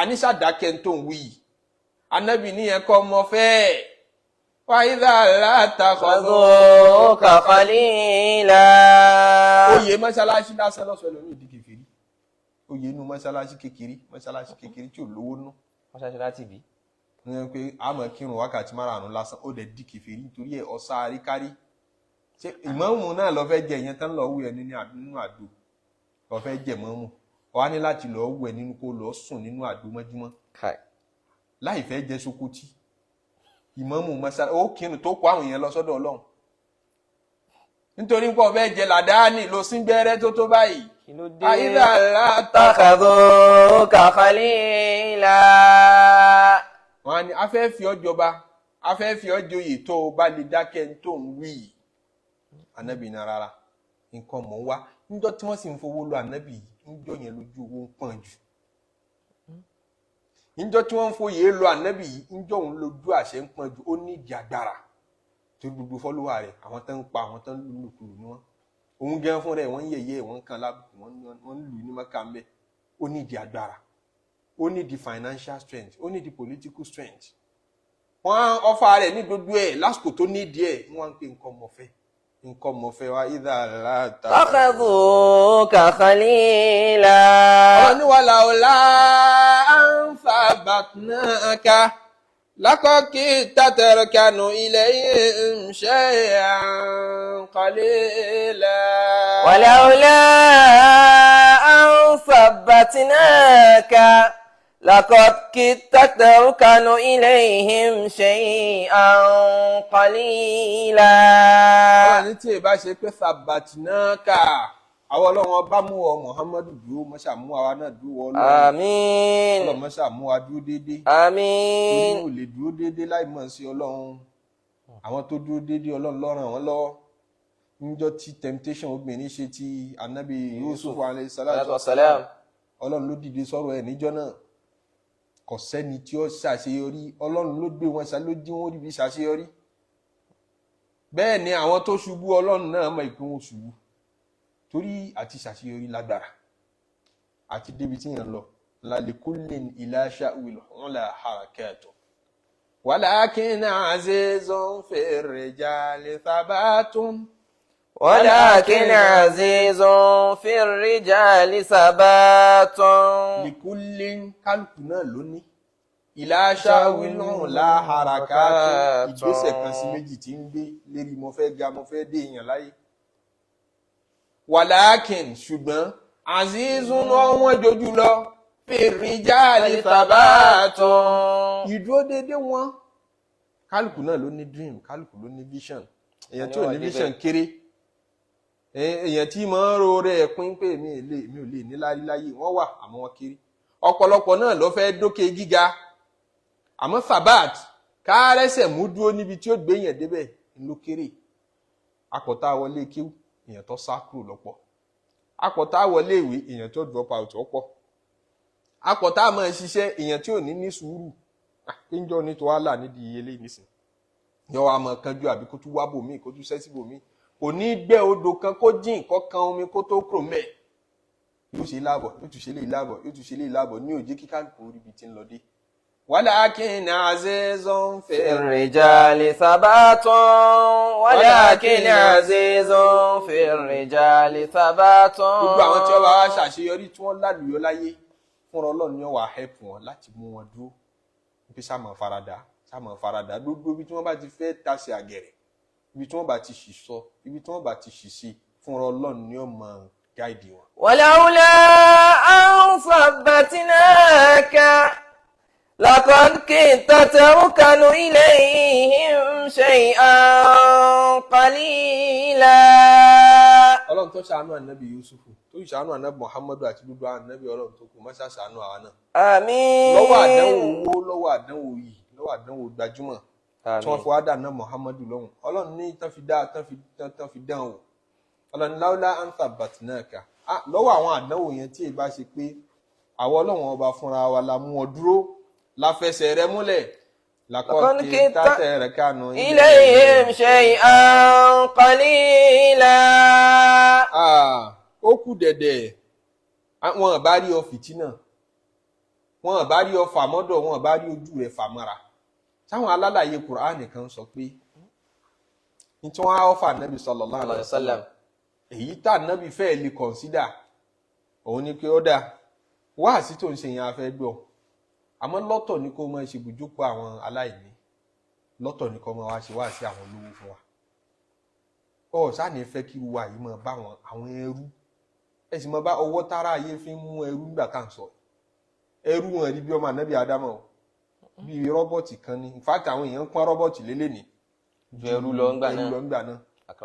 Àníṣàdákẹ́ tó ń wí yìí. Ànábì níyẹn kọ́ ọmọ fẹ́ wáyídà látàkọ́. اتخذوك خليلا. Oyè mọ́ṣáláṣí lásán lọ́sọ̀ ẹlòmíì di kèfèrí. Oyè inú mọ́ṣáláṣí kékeré, mọ́ṣáláṣí kékeré tí ò lówó nú. Wọ́n ṣáṣe láti bí. Ní pé a máa kírun wákàtí 5 lásán, ó dẹ̀ di kèfèrí nítorí ẹ̀. Ọ̀sá àríkárí, ṣé ìmáàmù náà lọ fẹ́ jẹ ìyẹn tán, lọ wù ẹ nínú àdó lọ fẹ́ jẹ mọ́mù, wà á ní láti lọ wù ẹ nínú, kó lọ sùn nínú àdó mọ́júmọ́ láì fẹ́ jẹ sokoti. Ìmáàmù mọ́ṣáláṣí ó kírun tó kó àwọn èèyàn lọ sọ́dọ̀ Ọlọ́run, nítorí pé ó fẹ́ jẹ làdáni ló sín gbẹ́rẹ́ tó tó báyìí. Kí ló dé? Àyíká látà. اتخذوك خليلا. Wọn á ní a fẹ́ fi ọ́ jọba, a fẹ́ fi ọ́ joyè, tó o bá lè dákẹ́ ní tó ń wí yìí. Ànábì ní rárá, nǹkan mọ̀ ń wá. Níjọ́ tí wọ́n sì ń fowó lọ Ànábì yìí, níjọ́ yẹn lójú owó ń pọ̀n jù. Níjọ́ tí wọ́n ń foyè lọ Ànábì yìí, níjọ́ òun lójú àṣẹ ń pọ̀n jù. Ó ní ìdí agbára tó gbogbo follower rẹ̀, àwọn tó ń pa, àwọn tó ń lùlùkulù ni wọ́n. Òun gan fúnra ẹ̀, wọ́n ń yẹ̀yẹ́ ẹ̀, wọ́n ń kan lábùkù, wọ́n ń lù ní Mẹ́kà ń bẹ̀. Ó ní ìdí agbára, ó ní di financial strength, ó ní di political strength. Wọ́n á ọfà rẹ̀ ní gbogbo ẹ̀ lásìkò tó ní ìdí ẹ̀. Wọ́n á ń pè nǹkan mọ̀fẹ́, nǹkan mọ̀fẹ́ wa ìdá aláta. اتخذوك خليلا. Ọ̀rọ̀ ní wàhálà ọ̀la أن ثبتناك لقد كدت تركن إليهم شيئا قليلا. ولولا أن ثبتناك لقد كدت تركن إليهم شيئا قليلا. Ọlọ́run ní tí ì bá ṣe pé ثبتناك, àwọn Ọlọ́run Ọba mú ọ Muhammadu dúró, mọ́ṣá mú àwa náà dúró wọ Ọlọ́run. آمين. Ọlọ́run mọ́ṣá mú wa dúró déédéé. آمين. Torí ò lè dúró déédéé láì mọ̀ sí Ọlọ́run. Àwọn tó dúró déédéé, Ọlọ́run ló ràn wọ́n lọ́wọ́. Níjọ́ tí temptation obìnrin ṣe ti Anabi Yusuf alayhi salatu والسلام. Ọlọ́run ló dìde sọ̀rọ̀ ẹ̀ níjọ́ náà. Kò sẹ́ni tí ó ṣàṣeyọrí. Ọlọ́run ló gbé wọn ṣá, ló jí wọn ríbi ṣàṣeyọrí. Bẹ́ẹ̀ ni àwọn tó ṣubú, Ọlọ́run náà mọ̀ ìpín wọn ṣubú, torí àti ṣàṣeyọrí lágbára àti débi tí yẹn lọ. Lálẹ́kùnlé ila sha'wil ula harakatu walakin azizun fi rijali thabatun. ولكن عزيز في الرجال ثبات. Likullin, kálukú náà ló ní ila sha'wil ula harakatu, ìgbésẹ̀ kan sí méjì tí ń gbé lérí mo fẹ́ ga, mo fẹ́ dé èèyàn láyé. Walakin, ṣùgbọ́n, azizun, ọ̀wọ́n jojú lọ, fi rijali thabatun, ìdúró déédéé wọn. Kálukú náà ló ní dream, kálukú ló ní vision. Èèyàn tí ò ní vision kéré. Èèyàn tí máa ń ro rẹ̀ pín pé mi ò lè ní láyé láyé, wọ́n wà, àmọ́ wọ́n kéré. Ọ̀pọ̀lọpọ̀ náà ló fẹ́ dókè gíga, àmọ́ thabat, kárẹ́sẹ̀ mú dúró níbi tí ó gbé yẹn débẹ̀, ló kéré. Akọ̀tà wọlé kíw, èèyàn tó sá kúrò lọ́pọ̀. Akọ̀tà wọlé ìwé, èèyàn tó drop out ọ̀pọ̀. Akọ̀tà máa ṣiṣẹ́, èèyàn tí ò ní ní sùúrù kéńjọ ní tó wá là nídìí eléyìí nísìn yọ wá máa kánjú, àbí kó tún wá bòmíì, kó tún ṣẹ́ sí bòmíì. Kò ní gbẹ́ odò kan kó jìn, kó kan omi kó tó kúrò mẹ́. Yóò ṣe láàbọ̀, yóò tún ṣe lè láàbọ̀, yóò tún ṣe lè láàbọ̀ ní òjé kíkálukú orí ibi tí ń lọ dé. Walakin azizun fi الرجال ثبات ولكن عزيز في الرجال ثبات. Gbogbo àwọn tí wọ́n bá wá ṣàṣeyọrí, tí wọ́n lálùyọ láyé, fúnra Ọlọ́run ni wọ́n wà help wọn láti mú wọn dúró pé sáà faradà, sáà faradà. Gbogbo ibi tí wọ́n bá ti fẹ́ tasẹ̀ àgẹ̀rẹ̀, ibi tí wọ́n bá ti ṣì sọ, ibi tí wọ́n bá ti ṣì ṣe, fúnra Ọlọ́run ni ó máa guide wọn. ولولا أن ثبتناك لقد كدت تركن إليهم شيئا قليلا. Ọlọ́run tó ṣàánú ànábì Yusufu, tó ṣàánú ànábì Muhammadu àti gbogbo ànábì Ọlọ́run tó kù, má ṣe ṣàánú àwa náà. آمين. Lọ́wọ́ àdánwò owó, lọ́wọ́ àdánwò yìí, lọ́wọ́ àdánwò gbajúmọ̀ tí wọ́n fi wá dà náà Muhammadu lọ́hùn. Ọlọ́run ní tán fi dá tán fi dán wò. Ọlọ́run ní لولا أن ثبتناك, lọ́wọ́ àwọn àdánwò yẹn, tí ì bá ṣe pé àwọn Ọlọ́run ọba fúnra wa la mú ọ dúró, la fẹsẹ̀ rẹ múlẹ̀, لقد لقد كدت كدت تركن إليهم شيئا قليلا. Ah, ó kù dẹ̀dẹ̀. Wọn bá rí ọ fìtínà, wọn bá rí ọ fàmọ́dọ̀, wọn bá rí ojú rẹ̀ fàmọ́ra. Táwọn alálàyé Kùránì kan sọ pé ní tí wọ́n á ọ́fà Nábì sallallahu alaihi wasallam, èyí tá Nábì fẹ́ẹ́ lè consider òun ni pé ó dáa, wáàsí tó ń ṣe yẹn a fẹ́ gbọ́, àmọ́ lọ́tọ̀ ni kó máa ṣe bùjókòó àwọn aláìní, lọ́tọ̀ ni kó máa wá ṣe wáàsí àwọn olówó fún wa. Ọ sáà fẹ́ kí wa yìí máa bá wọn àwọn ẹrú, ẹ sì máa bá ọwọ́ tára ayé fi ń mú ẹrú nígbà tá à ń sọ ẹrú wọn rí bí ọmọ ànábì Ádámọ̀ o, bí rọ́bọ̀tì kan ní. In fact, àwọn èèyàn ń pọ́n rọ́bọ̀tì lélẹ̀ ní Ju ẹrú lọ ńgbà ẹrú náà. lọ ńgbà náà,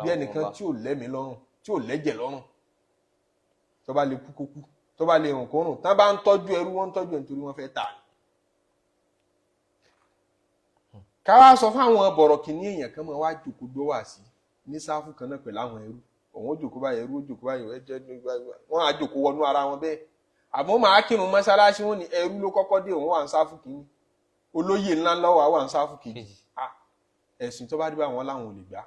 bí ẹnìkan tí ò lẹ́mìí lọ́rùn, tí ò lẹ́jẹ̀ lọ́rùn, tó bá lè kú kó kú, tó bá lè rùn kó rùn. Tán bá ń tọ́jú ẹrú, wọ́n ń tọ́jú ẹ̀ nítorí wọ́n fẹ́ tà ní. Ká wá sọ fáwọn bọ̀rọ̀ kìíní, èèyàn kan máa wá jòkó gbọ́ wá sí ní sáfù kan náà pẹ̀lú àwọn ẹrú. Òun ó jòkó báyìí, ẹrú ó jòkó báyìí, ẹ jẹ́ wọ́n á jòkó wọnú ara wọn bẹ́ẹ̀. Àmọ́ màá kírun mọ́ṣáláṣí, wọn ni ẹrú ló kọ́kọ́ dé, òun wà ń sáfù kìíní, olóyè ńlá ńlá wà ń sáfù kejì. Ah, ẹ̀sìn tó bá dé bá wọn láwọn ò lè gbà.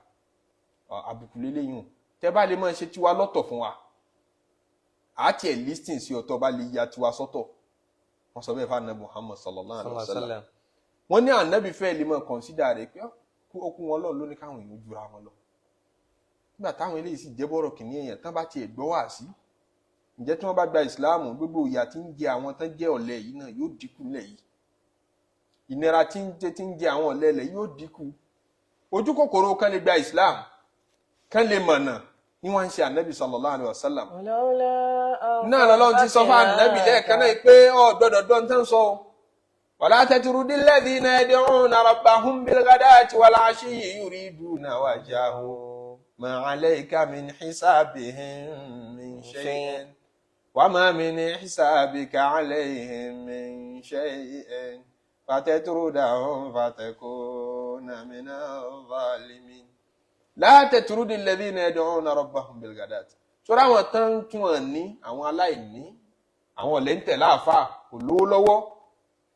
Àbùkù lélẹ́yìn o. Tẹ́ bá lè máa ṣe tiwa lọ́tọ̀ fún wa, àá tiẹ̀ listen sí ọ̀tọ̀, bá lè ya tiwa sọ́tọ̀. Wọ́n sọ bẹ́ẹ̀ fún anabi Muhammad sallallahu alayhi wa sallam. Wọ́n ní anabi fẹ́ lè máa consider rẹ̀ pé ó kún wọn lọ́ọ̀ lóní káwọn èèyàn jura wọn lọ. Nígbà táwọn eléyìí sì jẹ́ bọ́rọ̀ kìíní èèyàn tán bá tiẹ̀ gbọ́ wá sí, ǹjẹ́ tí wọ́n bá gba ìsìláàmù, gbogbo ìyà tí ń jẹ àwọn tán jẹ́ ọ̀lẹ yìí náà yóò dínkù nílẹ̀ yìí. Ìnira tí ń jẹ àwọn ọ̀lẹ ilẹ̀ yóò dínkù. Ojú kòkòrò kan lè gba ìsìláàmù, kan lè mọ̀nà ní wọ́n ń ṣe ànábì sallallahu alaihi wasallam náà. Lọ́lọ́run ti sọ fún ànábì lẹ́ẹ̀kan náà pé ọ gbọ́dọ̀ dán tán sọ o. ولا تطرد الذين يدعون ربهم بالغداة والعشي يريدون وجهه ما عليك من حسابهم من شيء وما من حسابك عليهم من شيء فتطردهم فتكون من الظالمين. لا تطرد الذين يدعون ربهم بالغداة. Sọ́dọ̀ àwọn tán tún wọn ní àwọn aláìní, àwọn ọ̀lẹ́ ń tẹ̀ láàfáà, kò lówó lọ́wọ́.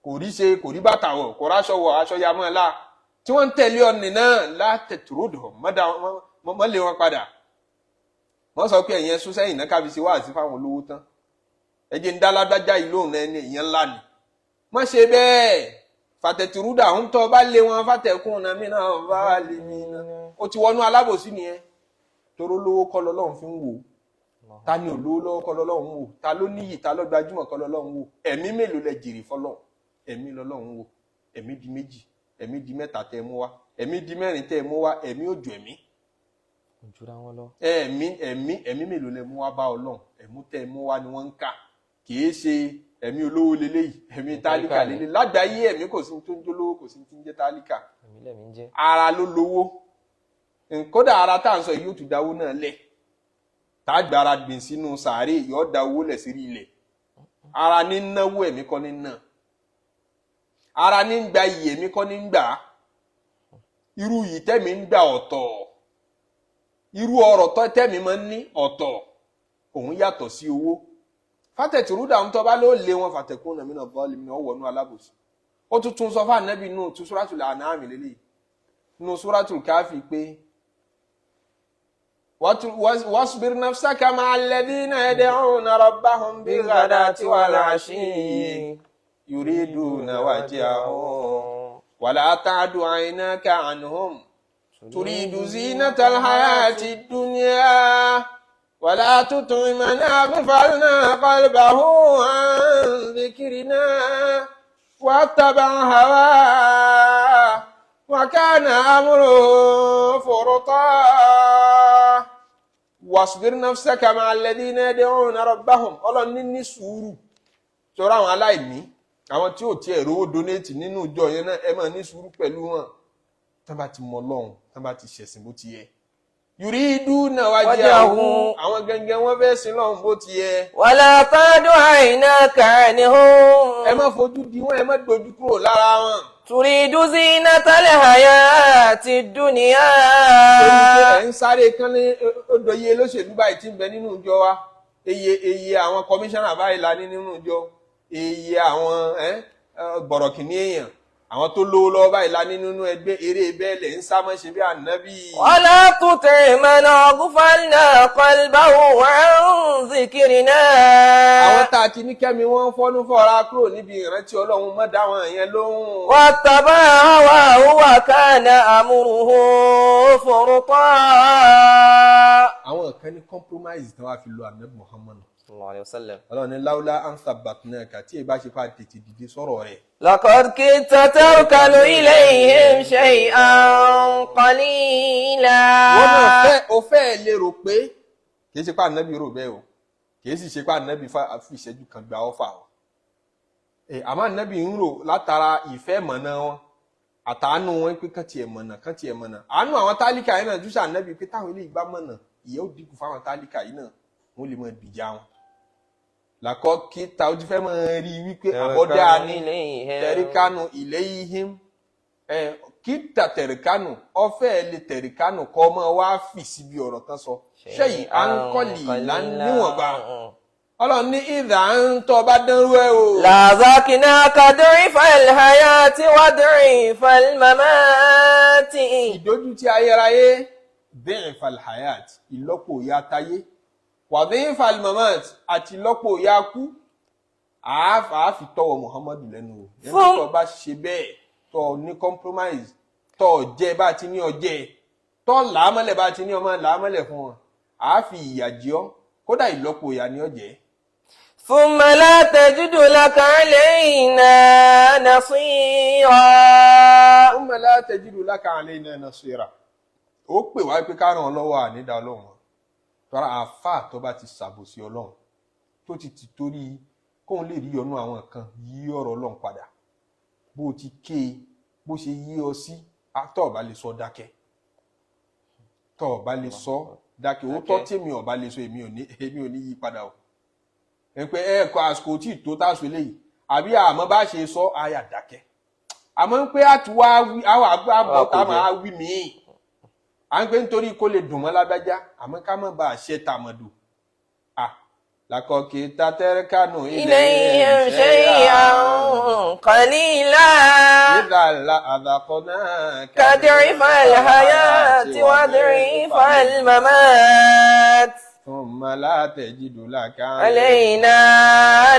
Kò rí ṣe, kò rí bàtà wọ̀, kò ráṣọ wọ̀, aṣọ ya mọ́ ẹ la, tí wọ́n ń tẹ̀lé ọ̀nì náà látẹ̀tùrọ̀dọ̀ mọ́ lé wọn padà. Wọ́n sọ pé ẹ̀yẹn sún sẹ́yìn náà káfi ṣe wáàsí fáwọn olówó tán, ẹ jẹ́ ń dá lágbájá yìí lóhùn, ẹni ìyẹn ńlá ni. Má ṣe bẹ́ẹ̀. Fàtẹ̀tùrúdà ń tọ́ bá lé wọn, fàtẹ̀kùn náà mí náà bá lè mí náà, ó ti wọnú alábòsí nìyẹn. Toró lówó kọ́ lọ́lọ́run fi ń wò ó, ta ni olówó lọ́wọ́ kọ́ lọ́lọ́run wò, ta ló níyì, ta ló gbajúmọ̀ kọ́ lọ́lọ́run wò. Ẹ̀mí mélòó lẹ jèrè fọlọ́run? Ẹ̀mí lọ́lọ́run wò. Ẹ̀mí di méjì, ẹ̀mí di mẹ́ta tẹ́ ẹ mú wá, ẹ̀mí di mẹ́rin tẹ́ ẹ mú wá, ẹ̀mí ò ju ẹ̀mí. Kò jura wọn lọ. Ẹ̀mí mélòó lẹ mú wá bá Ọlọ́run? Ẹ̀mú tẹ́ ẹ mú wá ni wọ́n ń kà, kìí ṣe ẹ̀mí olówó leléyìí, ẹ̀mí tálíkà lélẹ́yìí. Lágbàáyé, ẹ̀mí kò sí tó ń jólówó, kò sí tó ń jẹ́ tálíkà. Ẹ̀mí lẹ̀mí ń jẹ́. Ara ló lówó. Kódà ara tá à ń sọ yìí yóò tún dáwó náà lẹ̀, tá a gbára gbìn sínú sàárè, yóò da owó lẹ̀ sírí ilẹ̀. Ara ní náwó, ẹ̀mí kọ́ ní ná. Ara ní ń gba iyì, ẹ̀mí kọ́ ní ń gbà. Irú yìí tẹ́mi ń gbà ọ̀tọ̀, irú ọrọ̀ tó tẹ́mi máa ń ní ọ̀tọ̀, òun yàtọ̀ sí owó. Fàtẹ̀tùrúdà ń tọ́ bá ló lé wọn, fàtẹ̀kùn náà mìíràn bọ́ọ̀lì mìíràn wọnú alábòsí. Ó tún tún sọ fún ànábì nù tún Suratul An'am lélẹ́yìí, nù Suratul Kahfi pé wasbir nafsaka ma'a alladhina yad'una rabbahum bil-ghadati wal-'ashiyyi yuriduna wajhahu wala ta'du 'aynaka 'anhum turidu zinatal hayati dunya wala tuti' man aghfalna qalbahu 'an dhikrina wattaba'a hawahu wa kana amruhu furta. Wasbir nafsaka ma'a alladhina yad'una rabbahum. Ọlọ́run ní ní sùúrù sọ̀rọ̀ àwọn aláìní, àwọn tí ò tiẹ̀ rówó donate nínú ìjọ yẹn náà, ẹ máa ní sùúrù pẹ̀lú wọn. Tán bá ti mọ Ọlọ́run, tán bá ti ṣẹ̀sìn bó ti yẹ, yuriduna wajhahu, àwọn gẹ́gẹ́ wọ́n fẹ́ sin lọ́hùn bó ti yẹ. Wala ta'du 'aynaka 'anhum. Ẹ má fojú di wọn, ẹ má dojú kúrò lára wọn. Turidu zinatal hayati dunya. Torí pé ẹ̀ ń sáré kán ní odò iye olóṣèlú báyìí tí ń bẹ nínú ìjọ wa, iye àwọn kọmíṣánná báyìí la ní nínú ìjọ, iye àwọn bọ̀rọ̀kìnní èèyàn, àwọn tó lówó lọ́wọ́ báyìí la ní nínú ẹgbẹ́. Eré bẹ́ẹ̀ lẹ̀ ń sá, mọ́ ṣe bí ànábì. Wala tuti' man aghfalna qalbahu 'an dhikrina. Àwọn tá a ti ní kẹ́mi wọ́n fọ́nú fọ́ra kúrò níbi ìrántí Ọlọ́run, mọ́ dá wọn yẹn lóhùn. Wattaba'a hawahu wa kana amruhu furta. Àwọn kan ní compromise tí wọ́n á fi lo ànábì Muhammad. Sallallahu alayhi wa sallam. Ọlọ́run ní lawla an thabbatnaka, tí ì bá ṣe fà tètè dìde sọ̀rọ̀ rẹ̀. Laqad kitta tarkanu ilayhim shay'an qalila. Wọ́n náà fẹ́ o fẹ́ lérò pé kì í ṣe pé ànábì rò bẹ́ẹ̀ o, kì í sì ṣe pé ànábì fi ìṣẹ́jú kan gba ọ́fà o. Àmọ́ ànábì ń rò látara ìfẹ́ mọ̀nà wọn àtàánú wọn pé kán tiẹ̀ mọ̀nà, kán tiẹ̀ mọ̀nà. Àánú àwọn tálíkà yìí náà júṣà ànábì pé táwọn eléyìí bá mọ̀nà, ìyẹ́ ó dínkù fáwọn tálíkà yìí náà, wọ́n lè mọ ìbìjà wọn. Làkọ́ kí ta ojú fẹ́ máa rí wípé àbọ̀dá ni tẹ̀ríkánù ilayhim kíta tẹ̀ríkánù ọ̀fẹ́ lè tẹ̀ríkánù kọ́ ọmọ wa fì síbi ọ̀rọ̀ tán sọ ṣẹ́yìn à ń kọ́lì níwọ̀nba. Ọlọ́run ní ìdá ń tọ́ bá dánrú ẹ o. Làzákìnáka du'ifal hayati wa du'ifal mamati. Ìdójútì ayérayé, du'ifal hayat, ìlọ́po ìyà tayé, wa du'ifal mamat, àti ìlọ́po ìyà kú, àáfi tọwọ́ Muhammadu lẹ́nu o. Yẹn tó bá ṣe bẹ́ẹ̀, tó ní compromise, tó jẹ́ bá ti ní ọjẹ́, tó làámọ́lẹ̀ bá ti ní ọmọ làámọ́lẹ̀ fún wọn, àáfi ìyà jẹ ọ́, kódà ìlọ́po ìyà ni ọ jẹ́. Thumma la tajidu laka alayna nasira. Thumma la tajidu laka alayna nasira. Ó pè wá pé ká ràn ọ́ lọ́wọ́, ànídàá Ọlọ́run wọn. Tọ́ra àáfàá tó bá ti ṣàbòsí Ọlọ́run, tó ti torí kóun lè rí ọnú àwọn kan yí ọ̀rọ̀ Ọlọ́run padà, bó ti ké e bó ṣe yí ọ sí, tọ́ ọba lè sọ dákẹ́, tọ́ ọba lè sọ dákẹ́. Òótọ́ tèmi ọba lè sọ, èmi ò ní yí padà o. Ẹ pé ẹ kọ àsìkò tí tó tàṣù eléyìí àbí àmọ́ bá ṣe sọ àyà dákẹ́, àmọ́ ń pé àtúwá àwọn àgbà tá a máa wí míì, à ń pé nítorí kó lè dùn mọ́ lágbájá, àmọ́ ká má bàa ṣe tàmọ̀dò. À Làkọ̀kì tatẹ́rẹ́kánù إليهم شيئا قليلا إذا لأذقناك كضعف الحياة وضعف الممات ثم لا تجد لك علينا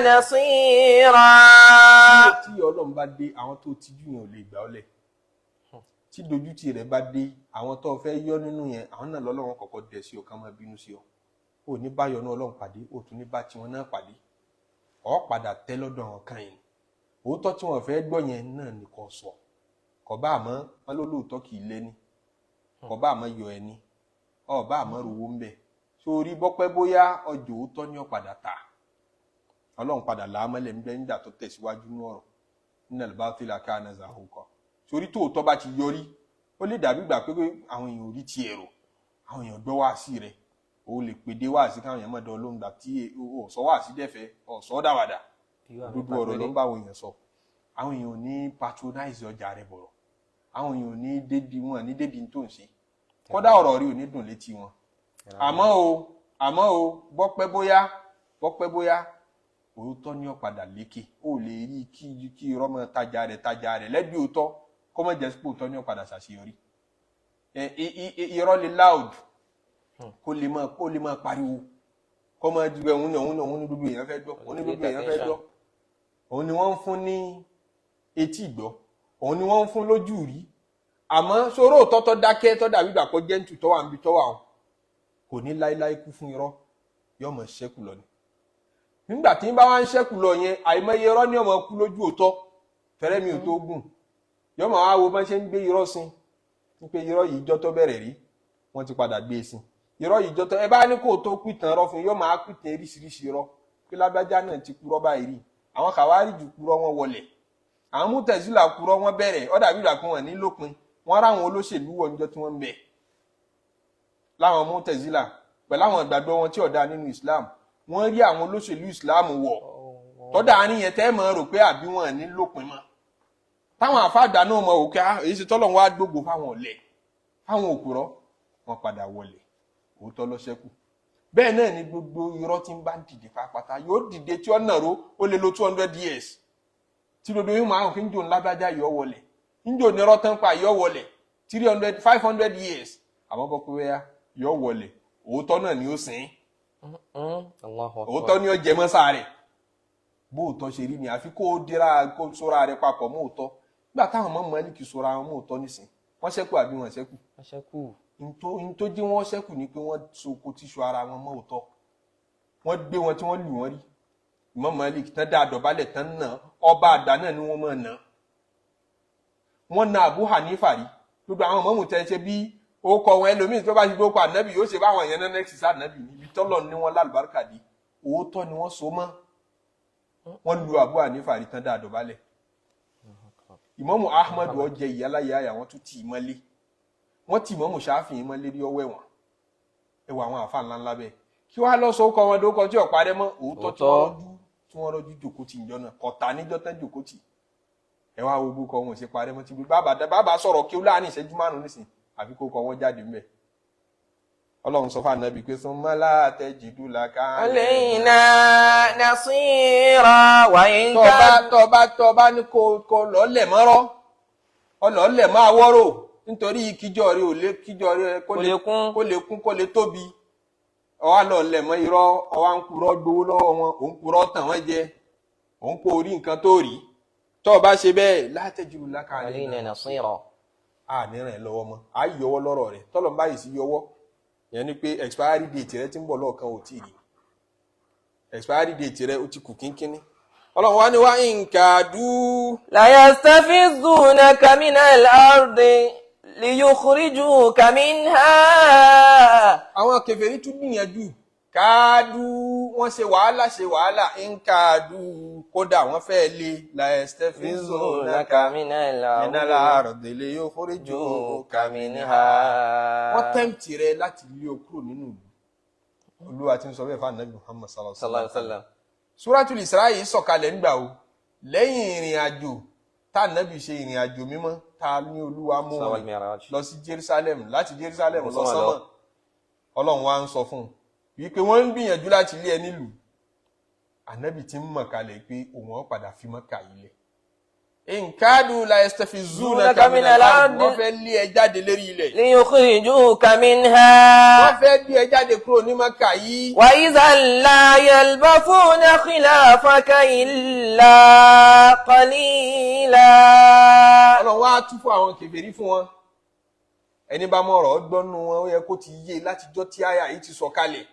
نصيرا. Tí Ọlọ́run bá dé, àwọn tó tijú yẹn ò lè gbà ọ́ lẹ̀. Tí dojútì rẹ̀ bá dé, àwọn tó fẹ́ yọ nínú yẹn, àwọn náà lọ́lọ́run kọ́kọ́ dẹ̀ sí ọ, ká máa bínú sí ọ. Ò ní bá yọnu Ọlọ́run pàdé, ò tún ní bá tiwọn náà pàdé. Ọ padà tẹ́ lọ́dọ̀ àwọn kan yẹn. Òótọ́ tí wọ́n fẹ́ gbọ́ yẹn náà ni kò sọ. Kò bá àmọ́ wọn ló lóòótọ́ kì í lé ní, kò bá àmọ́ yọ ẹni, ọ bá àmọ́ rówó ń bẹ̀ sórí bọ́pẹ́ bóyá ọjọ́ òótọ́ ni ọ padà tà. Ọlọ́run padà làámọ́lẹ̀ ńbẹ́ nígbà tó tẹ̀síwájú ní ọ̀rọ̀ innal batila kana zahuqa. Sórí tóòtọ́ bá ti yọrí, ó lè dàbí ìgbà pé àwọn èèyàn ò rí ti ẹ̀rọ, àwọn èèyàn gbọ́ wáàsí rẹ̀. O lè pèdé wáàsí káwọn èèyàn mọ̀dọ̀ lóhùn gbà tí ọ̀sọ́ wáàsí dẹ̀fẹ́ ọ̀sọ́ dàwàdà. Dúdú ọ̀rọ̀ ló ń bá àwọn èèyàn sọ. Àwọn èèyàn ò ní patronize ọjà rẹ̀ bọ̀rọ̀, àwọn èèyàn ò ní dédi wọn ní dédi tó ń ṣe, kódà ọ̀rọ̀ rí ò ní dùn létí wọn. Àmọ́ o bọ́pẹ́ bóyá, bọ́pẹ́ bóyá, òótọ́ ní ó padà lékè. Ó lè rí kí irọ́ mọ́ tajà rẹ̀ tajà rẹ̀ lẹ́bi òótọ́, kó mọ̀ jẹ́ pé òótọ́ ní ó padà ṣàṣeyọrí. Irọ́ lè loud, kó lè mọ́ pariwo, kó mọ́ ju òun ní òun ní òun ní gbogbo èèyàn fẹ́ gbọ́, òun ní gbogbo èèyàn fẹ́ gbọ́, òun ni wọ́n ń fún ní etí ìgbọ́, òun ni wọ́n ń fún lójú rí. Àmọ́ sọ̀rọ̀ òótọ́ tó dákẹ́, tó dàbí ìgbà kó jẹ́ǹtù tó wà níbi tó wà, wọn kò ní láéláé kú fún irọ́, yóò mọ̀ ṣẹ́kù lọ ni. Nígbà tí ń bá wá ń ṣẹ́kù lọ yẹn, àìmọye irọ́ ní ọmọ kú lójú òótọ́ fẹ́rẹ́ mi ò tó gùn, yóò máa wá wo bọ́n ṣe ń gbé irọ́ sin, wípé irọ́ yìí jọ́ tó bẹ̀rẹ̀ rí, wọ́n ti padà gbé e sin. Irọ́ yìí jọ́ tó ẹ bá ní kó tó pìtàn irọ́ fún, yóò máa pìtàn oríṣiríṣi irọ́ pé lágbájá náà ti purọ́ báyìí rí. Àwọn kàwárí jù purọ́, wọn wọlẹ̀. Àwọn mútẹ̀sílà purọ́, wọn bẹ̀rẹ̀. Ó dàbí ìgbà kan wọn ní lópin. Wọn ráwọn olóṣèlú wọ níjọ́ tí wọ́n ń bẹ̀ láwọn mútẹ̀sílà pẹ̀lú àwọn ìgbàgbọ́ wọn tí ò dáa nínú Islam. Wọ́n rí àwọn olóṣèlú Islam wọ̀ tọ́da àárín yẹn, tẹ́ mọ̀ rò pé àbí wọn ní lópin mọ́. Táwọn àfáàgbà náà mọ̀ òkè èyí ṣe tọ́lọ̀ wá gbogbo fáwọn ọ̀lẹ, fáwọn òkúrọ́, wọn padà wọlé, òótọ́ ló ṣẹ́kù. Bẹ́ẹ̀ náà ni gbogbo irọ́ tí ń bá ń dìde pátápátá yóò dìde tí ó nàró, ó lè lo 200 years tí gbogbo yóò máa ń fi ń jò ńlágbájá yọ wọlé, ń jò ní irọ́ tán pa yọ wọlé, 300, 500 years. Àmọ́ bọ́ pé wẹ́yà yọ wọlé, òótọ́ náà ni ó sìn. Òótọ́ ni ó jẹ mọ́ sáré. Bóòtọ́ ṣe rí ni, àfi kó o dira, kó o sóra rẹ papọ̀ mọ́ òótọ́. Nígbà táwọn ọmọ Málíkì sóra wọn mọ́ òótọ́ nísìn, wọ́n ṣẹ́kù àbí wọ́n ṣẹ́kù? Wọ́n ṣẹ́kù. Ntó jí wọ́n ṣẹ́kù ni pé wọ́n so kó tíṣu ara wọn mọ́ òótọ́. Wọ́n gbé wọn tí wọ́n lù wọ́n rí. Imam Malik tán dá àdọ̀bálẹ̀ tán nà, ọba àgbà náà ni wọ́n máa nà. Wọ́n na Abu Hanifa rí. Gbogbo àwọn mọ̀mù tẹ́ ṣe bí ó kọ wọn, ẹlòmíì tó bá ti gbó pa ànábì yóò ṣe báwọn èèyàn náà nẹ́ẹ̀sì sí ànábì níbi tọ́lọ̀ ní wọn lálùbáríkà dé. Òótọ́ ni wọ́n so mọ́. Wọ́n lu Abu Hanifa rí tán dá àdọ̀bálẹ̀. Ìmámù Ahmad ó jẹ ìyáláyà àyà, wọn tún tì í mọ́lé. Wọ́n tì Ìmámù Ṣáfì mọ́lé rí, ọwọ́ ẹ̀wọ̀n. Ẹwà àwọn àfa ńlá ńlá bẹ́ẹ̀, kí wàá lọ sọ ọkọ wọn dókọ tí ọ̀pá rẹ mọ́? Òótọ́ tí wọ́n rọ́jú jòkó tì ìjọ náà kọ̀tà níjọ́ tán jòkó tì. Ẹ wá wo bó kọ wọn ò ṣe parẹ́ mọ́. Tí bàbá sọ̀rọ̀ kí ó láàrin ìṣẹ́jú 5 nísìn, àfi kó kọ wọn jáde ńbẹ̀. Ọlọ́run sọ fún Ànábì pé summa la tajidu laka alayna nasira wa in tọba tọba tọba ní kó lọ́ọ̀lẹ̀ mọ́rọ́, ọlọ́ọ̀lẹ̀ máa wọ́rọ̀ nítorí kíjọ rẹ ò lè kíjọ rẹ kó lè kún, kó lè kún, kó lè tóbi. Ọwá lọ́ọ̀lẹ̀ mọ́ irọ́, ọwá ń purọ́ gbowó lọ́wọ́ wọn, òun purọ́ tàn wọ́n jẹ, òun kó orí nǹkan tó rí. Tọ́ ọ bá ṣe bẹ́ẹ̀, la tajidu laka alayna nasira, a ní ràn ẹ́ lọ́wọ́ mọ́, a yọwọ́ lọ́rọ̀ rẹ̀. Tọ́lọ̀ ń báyìí sí yọwọ́ yẹn ni pé expiry date rẹ ti ń bọ̀ lọ́ọ̀kan, ò tí ì rí expiry date rẹ, ó ti kù kínkínní. Ọlọ́run wá ní wá nkàdú. La yastafizunaka minal ardi liyukhrijuka minha. Àwọn kèfèrí tún gbìyànjú káàdù, wọ́n ṣe wàhálà, ṣe wàhálà nkàdù, kódà wọ́n fẹ́ lé la yastafizunaka minal ardi liyukhrijuka minha. Wọ́n tempt rẹ láti lé o kúrò nínú ìlú. Olúwa ti ń sọ bẹ́ẹ̀ fún Anabi Muhammad sallallahu alaihi wasallam. Suratul Isra yìí sọ̀kalẹ̀ ńgbà o lẹ́yìn ìrìn àjò tá ànábì ṣe, ìrìn àjò mímọ́ tá a ní Olúwa mú wọn lọ sí Jerusalem, láti Jerusalem lọ sánmọ̀. Ọlọ́run wa ń sọ fún un wípé wọ́n ń gbìyànjú láti lé ẹ nílùú. Ànábì ti ń mọ̀ kalẹ̀ pé òun ó padà fi Mọ́kà yìí lẹ̀. In kadu la yastafizunaka minal ard, wọ́n fẹ́ lé ẹ jáde lérí ilẹ̀. Liyukhrijuka minha. Wọ́n fẹ́ lé ẹ jáde kúrò ní Mọ́kà yìí. Wa idhan la yalbathuna khilafaka illa qalila. Ọlọ́run wá tú fún àwọn kèfèrí fún wọn. Ẹni bá mọ̀ ọ̀rọ̀ gbọ́nú wọn, ó yẹ kó ti yé látijọ́ tí àyà yìí ti sọ kalẹ̀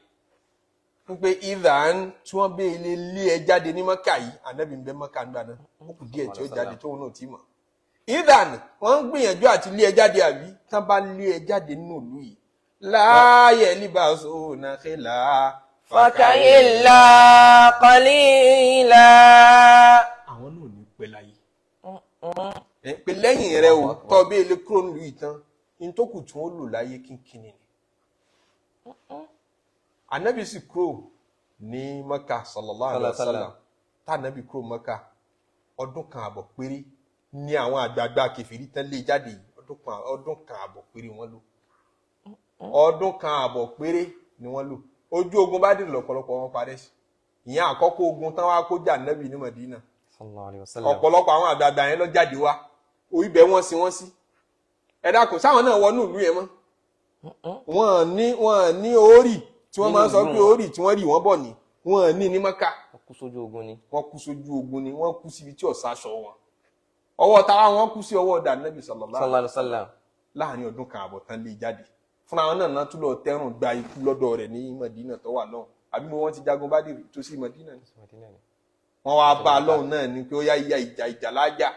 wípé ìdàn tí wọ́n bẹ́ẹ̀ lè lé ẹ jáde ní Mọ́kà yìí, Ànábì ń bẹ Mọ́kà nígbà náà, ó kù díẹ̀ tí ó jáde tóun náà ti mọ̀. Ìdàn wọ́n ń gbìyànjú àti lé ẹ jáde, àbí tán bá lé ẹ jáde nínú ìlú yìí, láàyè libasuna Faka illa qalila. Àwọn náà ní pẹ́ láyé ẹ pé lẹ́yìn rẹ o, tọ́ bí ilé kúrò nílùú yìí tán, ní tó kù tí wọ́n lò láyé kínkínní ni. Anabi sì kúrò ní Maka sallallahu alayhi wa sallam. Tá anabi kúrò Maka, 1.5 ọdún péré ní àwọn àgbààgbà kẹfìrí tán lé jáde yìí. 1.5 ọdún péré wọ́n lò, 1.5 ọdún péré ni wọ́n lò. Ojú ogun bá dìrì lọ́pọ̀lọpọ̀ wọn parẹ́ sí. Ìyẹn àkọ́kọ́ ogun tán wá kó jà anabi ní Madina. Sallallahu alayhi wa sallam. Ọ̀pọ̀lọpọ̀ àwọn àgbààgbà yẹn lọ jáde wá, orí bẹ́ẹ̀ wọ́n sí wọ́n sí. Ẹ dákun, sáwọn náà wọnú ìlú yẹn mọ́? Wọ́n ní orí tí wọ́n máa ń sọ pé orí tí wọ́n rí wọ́n bọ̀ ní wọ́n ní ní Mọ́kà. Wọ́n kú sójú ogun ni. Wọ́n kú sójú ogun ni, wọ́n kú síbi tí ọ̀sá aṣọ wọn. Ọwọ́ táwa wọ́n kú sí ọwọ́ ọ̀dà Nẹ́bí sallallahu Sallallahu alayhi wa sallam. Láàrin 1.5 ọdún tán lé jáde fúnra wọn náà tún lọ tẹrùn gba ikú lọ́dọ̀ rẹ̀ ní Mọ̀dínà tó wà lọ́hùn. Àbí mo wọ́n ti jagun Bádìrì tó sí Mọ̀dínà ni. Wọ́n wá bá a lọ́hùn náà ni pé ó yá ìyá ìjà ìjà lájà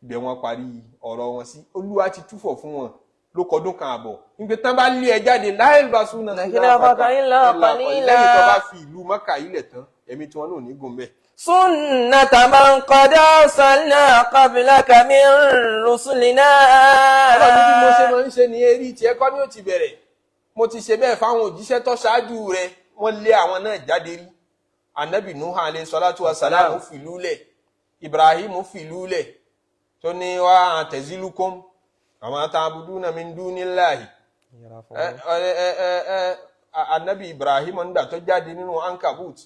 ibẹ̀. Wọ́n parí ọ̀rọ̀ wọn sí. Olúwa ti túfọ̀ fún wọn ló kọdún kan àbọ̀ nígbà tán bá lé ẹ jáde, láì bá súnà Khilafaka illa qalila. Lẹ́yìn tó bá fi ìlú Mọ́kà ilẹ̀ tán, ẹ̀mí tí wọn náà ní gùn bẹ́ẹ̀. سنة من قد أرسلنا قبلك من رسلنا. Ọlọ́run ní bí mo ṣe máa ń ṣe ní eré tiẹ̀ kọ́ ni ó ti bẹ̀rẹ̀. Mo ti ṣe bẹ́ẹ̀ fáwọn òjíṣẹ́ tó ṣáájú rẹ̀, wọ́n lé àwọn náà jáde rí. Anabi Nuhu alayhi salatu wa salam fìlú lẹ̀, Ibrahim fìlú lẹ̀ tó ní wa a'tazilukum wa ma ta'buduna min dunillahi. ẹ ẹ ẹ ẹ anabi Ibrahim nígbà tó jáde nínú Ankabut,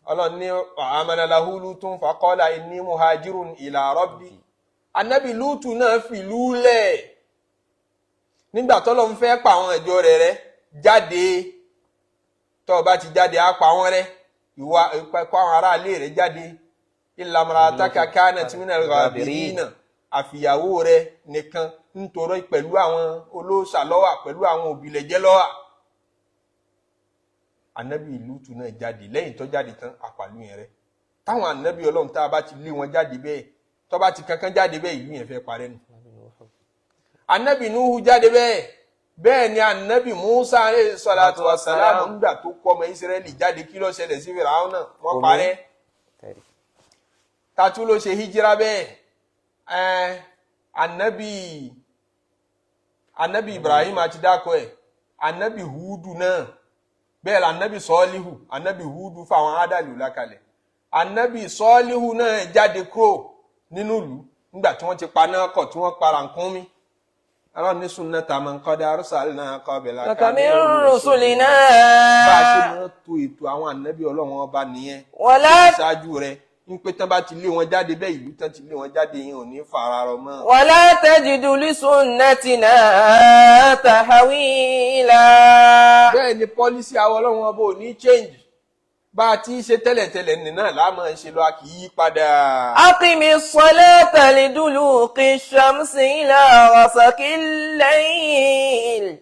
Ọlọ́run ní amana lahu Lutun faqala inni muhajirun ila rabbi. Anabi Lutu náà fìlú lẹ̀ nígbà tọ́lọ́run fẹ́ pa àwọn ìjọ rẹ̀ rẹ́ jáde. Tó o bá ti jáde, á pa wọ́n rẹ́. Ìwà kó àwọn aráalé rẹ̀ jáde, illa imra'ataka kanat minal ghabirina, àfìyàwó rẹ̀ nìkan, nítorí pẹ̀lú àwọn olóòṣà lọ́wà, pẹ̀lú àwọn òbílẹ̀jẹ́ lọ́wà. Anabi Lutu náà jáde. Lẹ́yìn tó jáde tán, apàlú yẹn rẹ́. Táwọn anabi Ọlọ́run tá a bá ti lé wọn jáde bẹ́ẹ̀, tó bá ti kankan jáde bẹ́ẹ̀, ìlú yẹn fẹ́ parẹ́ nù. Anabi Nuhu jáde bẹ́ẹ̀. Bẹ́ẹ̀ ni anabi Musa alayhi salatu wa salam, ńgbà tó kọ́ ọmọ Israẹli jáde, kí ló ṣẹlẹ̀ sí Fìràwọn náà? Wọ́n parẹ́. Tatu ló ṣe hijira bẹ́ẹ̀? Ẹ anabi Ibrahim àti dákọ ẹ, anabi Hudu náà bẹ́ẹ̀ la, anabi Sọ́ọ́líhù. Anabi Hudu fáwọn ádàlú lákalẹ̀. Anabi Sọ́ọ́líhù náà jáde kúrò nínú ìlú nígbà tí wọ́n ti pa náà kọ̀, tí wọ́n para nǹkan mi. Ọlọ́run ní sunnata man qad arsalna qablaka min rusulina. Bá a ṣe máa to ètò àwọn ànábì Ọlọ́run ọba nìyẹn. Wala ṣáájú rẹ̀ ń pé tán bá ti lé wọn jáde bẹ́ẹ̀, ìlú tán ti lé wọn jáde yẹn ò ní fara rọ mọ́. Wala tajidu li sunnatina tahwila. Bẹ́ẹ̀ ni policy àwọn Ọlọ́run ọba ò ní change. Bá a ti ṣe tẹ́lẹ̀tẹ́lẹ̀ ní náà láàmú ń ṣe lọ, a kì í yí padà. Aqimi ssalata liduluki shamsi ila ghasaqil layl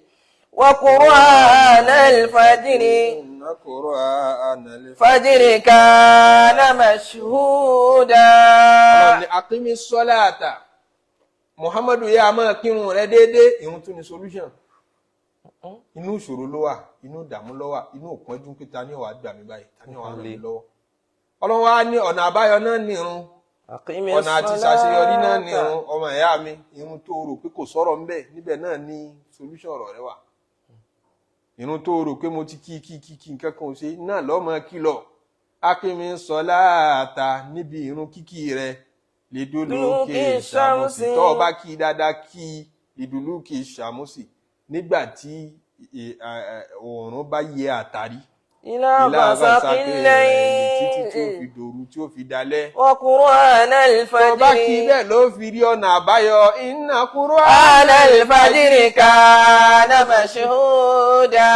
wa qur'ana al-fajri. Inna qur'ana al-fajr. Fajri kana mashhuda. Ọlọ́run ní aqimi ssalata, Muhammadu, yá máa kírun rẹ déédéé. Ìrun tún ni solution. Inú ìṣòro ló wà, inú ìdààmú ló wà, inú òpọ́njú pé ta ni ó wá gbà mí báyìí, ta ni ó wá ràn mí lọ́wọ́? Ọlọ́run wa ní ọ̀nà àbáyọ náà ní irun. Aqimi Ọ̀nà àti ṣàṣeyọrí náà ní irun. Ọmọ ìyá mi, irun tó rò pé kò sọ̀rọ̀ ńbẹ̀, níbẹ̀ náà ní solution ọ̀rọ̀ rẹ wà. Irun tó rò pé mo ti kí kí kí kí nǹkan kan ò ṣe náà lọ́mọ kìlọ̀. Aqimi ssalata, níbi irun kíkí rẹ, liduluki shamsi, tó o bá kí dáadáa, kí liduluki shamsi, nígbà tí oòrùn bá yẹ àtàrí. إلى ìlà غسق àbàṣàkè rẹ̀ títí tí ó fi الليل dòru tí ó fi dalẹ́. وقرآن Tó bá kí الفجر bẹ́ẹ̀ ló fi rí ọ̀nà àbáyọ. Inna قرآن Qur'ana الفجر كان مشهودا.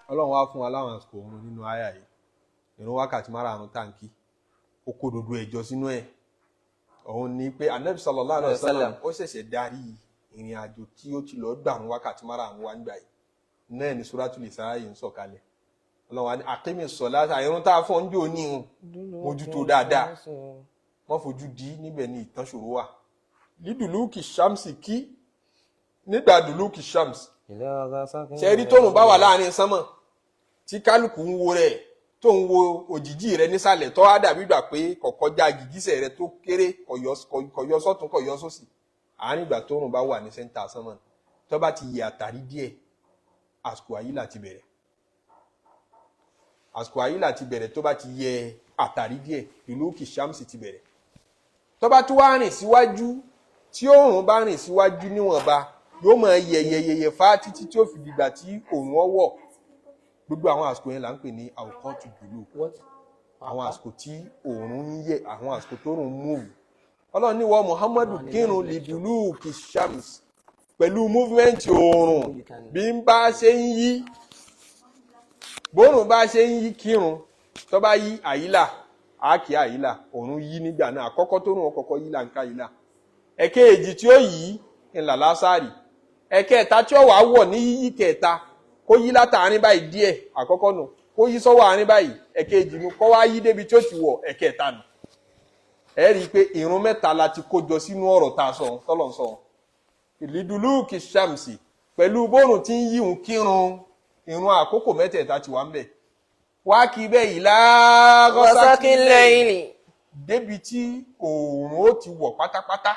Ọlọ́run wá fún wa láwọn àsìkò oorun nínú àyà yìí. Ìrun wákàtí márààrún táǹkì ó kó dodo ẹ̀jọ sínú ẹ̀. Òun ni pé Anabi sallallahu alaihi wasallam ó ṣẹ̀ṣẹ̀ darí ìrìn àjò tí ó ti lọ gbàrún wákàtí márààrún wá nígbà yìí náà ni Suratul Isra yìí ń sọ̀kalẹ̀. Ọlọ́run wa ní aqimi ssalata, ìrun tá a fọ́ ń jò ní ìhun mójútó dáadáa, wọ́n fojú di níbẹ̀ ní ìtàn ṣòro wà. Lídùlúkì ṣàmsì kí nígbà dùlúkì ṣàmsì ṣe rí tóun bá wà láàrin sánmọ̀ tí kálukú ń wo rẹ̀, tó ń wo òjìji rẹ̀ nísàlẹ̀, tó á dàbí ìgbà pé kọ̀kọ́já gìgísẹ̀ rẹ̀ tó kéré, kọ̀yọ́ sọ́tún kọ̀yọ́ sósì. Àárín ìgbà tóun bá wà ní sẹ́ńtà sánmọ̀, tó bá ti yẹ àtàrí díẹ̀, àsìkò àyílà ti bẹ̀rẹ̀. Àsìkò àyílà ti bẹ̀rẹ̀ tó bá ti yẹ àtàrí díẹ̀, dùlúkì ṣàmsì ti bẹ̀rẹ̀. Tó bá tún wá rìn síwájú, tí òòrùn bá rìn síwájú níwọ̀nba, yóò máa yẹ̀yẹ̀yẹ̀yẹ̀ fá títí tí ó fi dìgbà tí òòrùn ọwọ̀. Gbogbo àwọn àsìkò yẹn là ń pè ní àwòkọ́tù dùlù, àwọn àsìkò tí òòrùn ń yẹ, àwọn àsìkò tó òòrùn múùvù. Ọlọ́run ní wọ Muhammadu kírun lìdùlù kìshams pẹ̀lú múfúmẹ́ǹtì òòrùn bí ń bá ṣe ń yí, bóòrùn bá ṣe ń yí kírun. Tó bá yí àyílà, á kí àyílà. Òòrùn yí nígbà náà, àkọ́kọ́ tó rùn ọkọ̀ọ̀kọ́ yí là ń ká àyílà. Ẹ̀kẹ́ẹ̀jì tí ó yí ńlá lásàrì. Ẹ̀kẹta tí ó wàá wọ̀ ní yíyí kẹta, kó yí látàárín báyìí díẹ̀, àkọ́kọ́ nù, kó yí sọ́wọ́ àárín báyìí, ẹ̀kejì nù, kó wá yí débi tí ó ti wọ̀, ẹ̀kẹta nù. Ẹ rí i pé ìrun mẹ́ta la ti kó jọ sínú ọ̀rọ̀ tá a sọ tọ́lọ̀ ń sọ. Ìlídùlúùkì ṣàmsì pẹ̀lú bóòrùn tí ń yíhun kírun, ìrun àkókò mẹ́tẹ̀ẹ̀ta ti wà ń bẹ̀. Wá kí bẹ́ẹ̀ yìí غسق lágọ́sákìlẹ̀ الليل débi tí òòrùn ó ti wọ̀ pátápátá,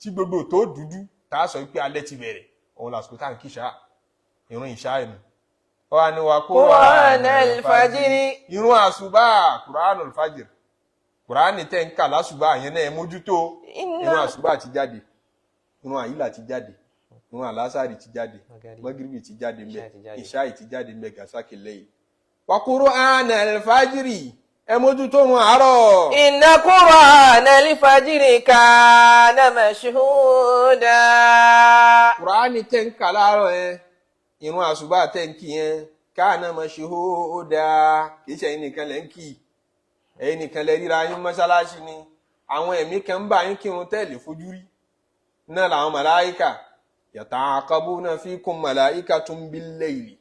tí gbogbo tó dúdú, tá a sọ pé alẹ́ ti bẹ̀rẹ̀. Òun làsìkò tá à ń kí ṣáà, ìrun ìṣá ẹnu. Wọ́n á ní wa قرآن الفجر ìrun àṣùbà, Qur'an al-fajr, Qur'an tẹ́ ń kà lásùbà yẹn náà ẹ mójútó. إن Ìrun àṣùbà ti jáde, ìrun àyílà ti jáde, ìrun àlásàrì ti jáde, mọ́gìrìbì ti jáde ńbẹ, ìṣáì ti jáde ńbẹ, gàsákì lẹ́yìn. Wa Qur'an al-fajri, ẹ mójútó ìrun àárọ̀. إن قرآن الفجر كان مشهودا. Kùránì tẹ́ ń kà láàárọ̀ yẹn, ìrun àṣùbà tẹ́ ń kí yẹn, káàná máa ṣe ó dáa. Kì í ṣe ẹ̀yin nìkan lẹ́ ń kí, ẹ̀yin nìkan lẹ́ ríra yín mọ́ṣáláṣí ni. Àwọn ẹ̀mí kan ń bá yín kírun tẹ́lẹ̀ fojú rí náà làwọn màláíkà. Yata'aqabuna fikum màláíkatun bil-layli.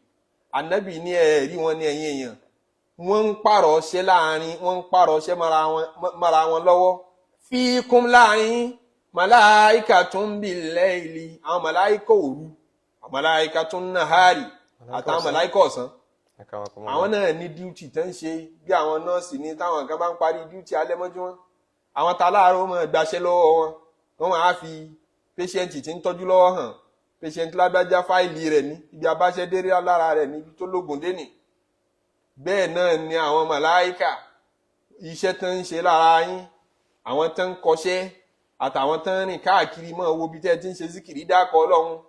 Ànábì ní ẹ̀rí wọn ní ẹ̀yìn èèyàn, wọ́n ń pààrọ̀ ọṣẹ́ láàrin, wọ́n ń pààrọ̀ ọṣẹ́ mọ́ra wọn lọ́wọ́. Fikum láàrin màláíkatun bil-layli, àwọn màláíkà òru, màláíkatun nahari, àtàwọn màláíkà ọ̀sán. Àwọn náà ní díútì tó ń ṣe bí àwọn nọ́ọ̀sì ní táwọn kan bá ń parí díútì alẹ́ mọ́jú wọn, àwọn ta láàárọ̀ máa gbaṣẹ́ lọ́wọ́ wọn, wọ́n máa fi patient tí ń tọ́jú lọ́wọ́ hàn. Patient lágbájá, fáìlì rẹ̀ ní ibi abáṣẹ́dé lára rẹ̀ ní ibi tó lóògùn dé nì. Bẹ́ẹ̀ náà ni àwọn màláíkà, iṣẹ́ tó ń ṣe lára yín, àwọn tó ń kọṣẹ́ àtàwọn tó ń rìn káàkiri mọ́ wo ibi tẹ́ ẹ ti ń ṣe síkìrì dákọ̀ Ọlọ́run.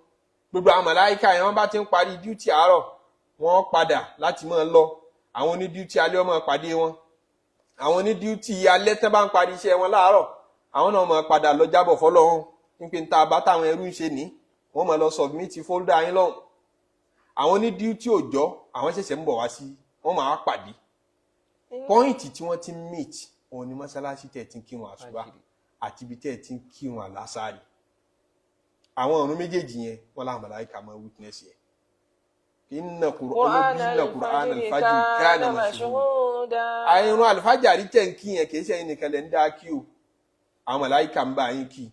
Gbogbo àwọn màláíkà yẹn, wọ́n bá ti ń parí díútì àárọ̀, wọ́n padà láti máa lọ. Àwọn oní díútì alẹ́ ọmọ pàdé wọn. Àwọn oní díútì alẹ́ tán bá ń parí iṣẹ́ wọn láàárọ̀, àwọn náà máa padà lọ jábọ̀ fọlọ́run nípe níta bá táwọn ẹrú ń ṣe ní, wọ́n máa lọ submit folder yín lọ́hùn. Àwọn oní díútì òòjọ́, àwọn ṣẹ̀ṣẹ̀ ń bọ̀ wá sí, wọ́n máa pàdé. Point tí wọ́n ti meet òun ni mọ́ṣáláṣí tẹ̀ ti ń kírun àṣùbà àti ibi tẹ̀ ti ń kírun àlásàrì. Àwọn ọ̀run méjèèjì yẹn, wọ́n láwọn màláíkà máa witness yẹn. Inna Qur'an al-fajr kana mashhuda. Àìrun àlùfájàrí tẹ̀ ń kí yẹn, kì í ṣe ẹ̀yin nìkan lẹ̀ ń dá kí o, àwọn màláíkà ń bá yín kí.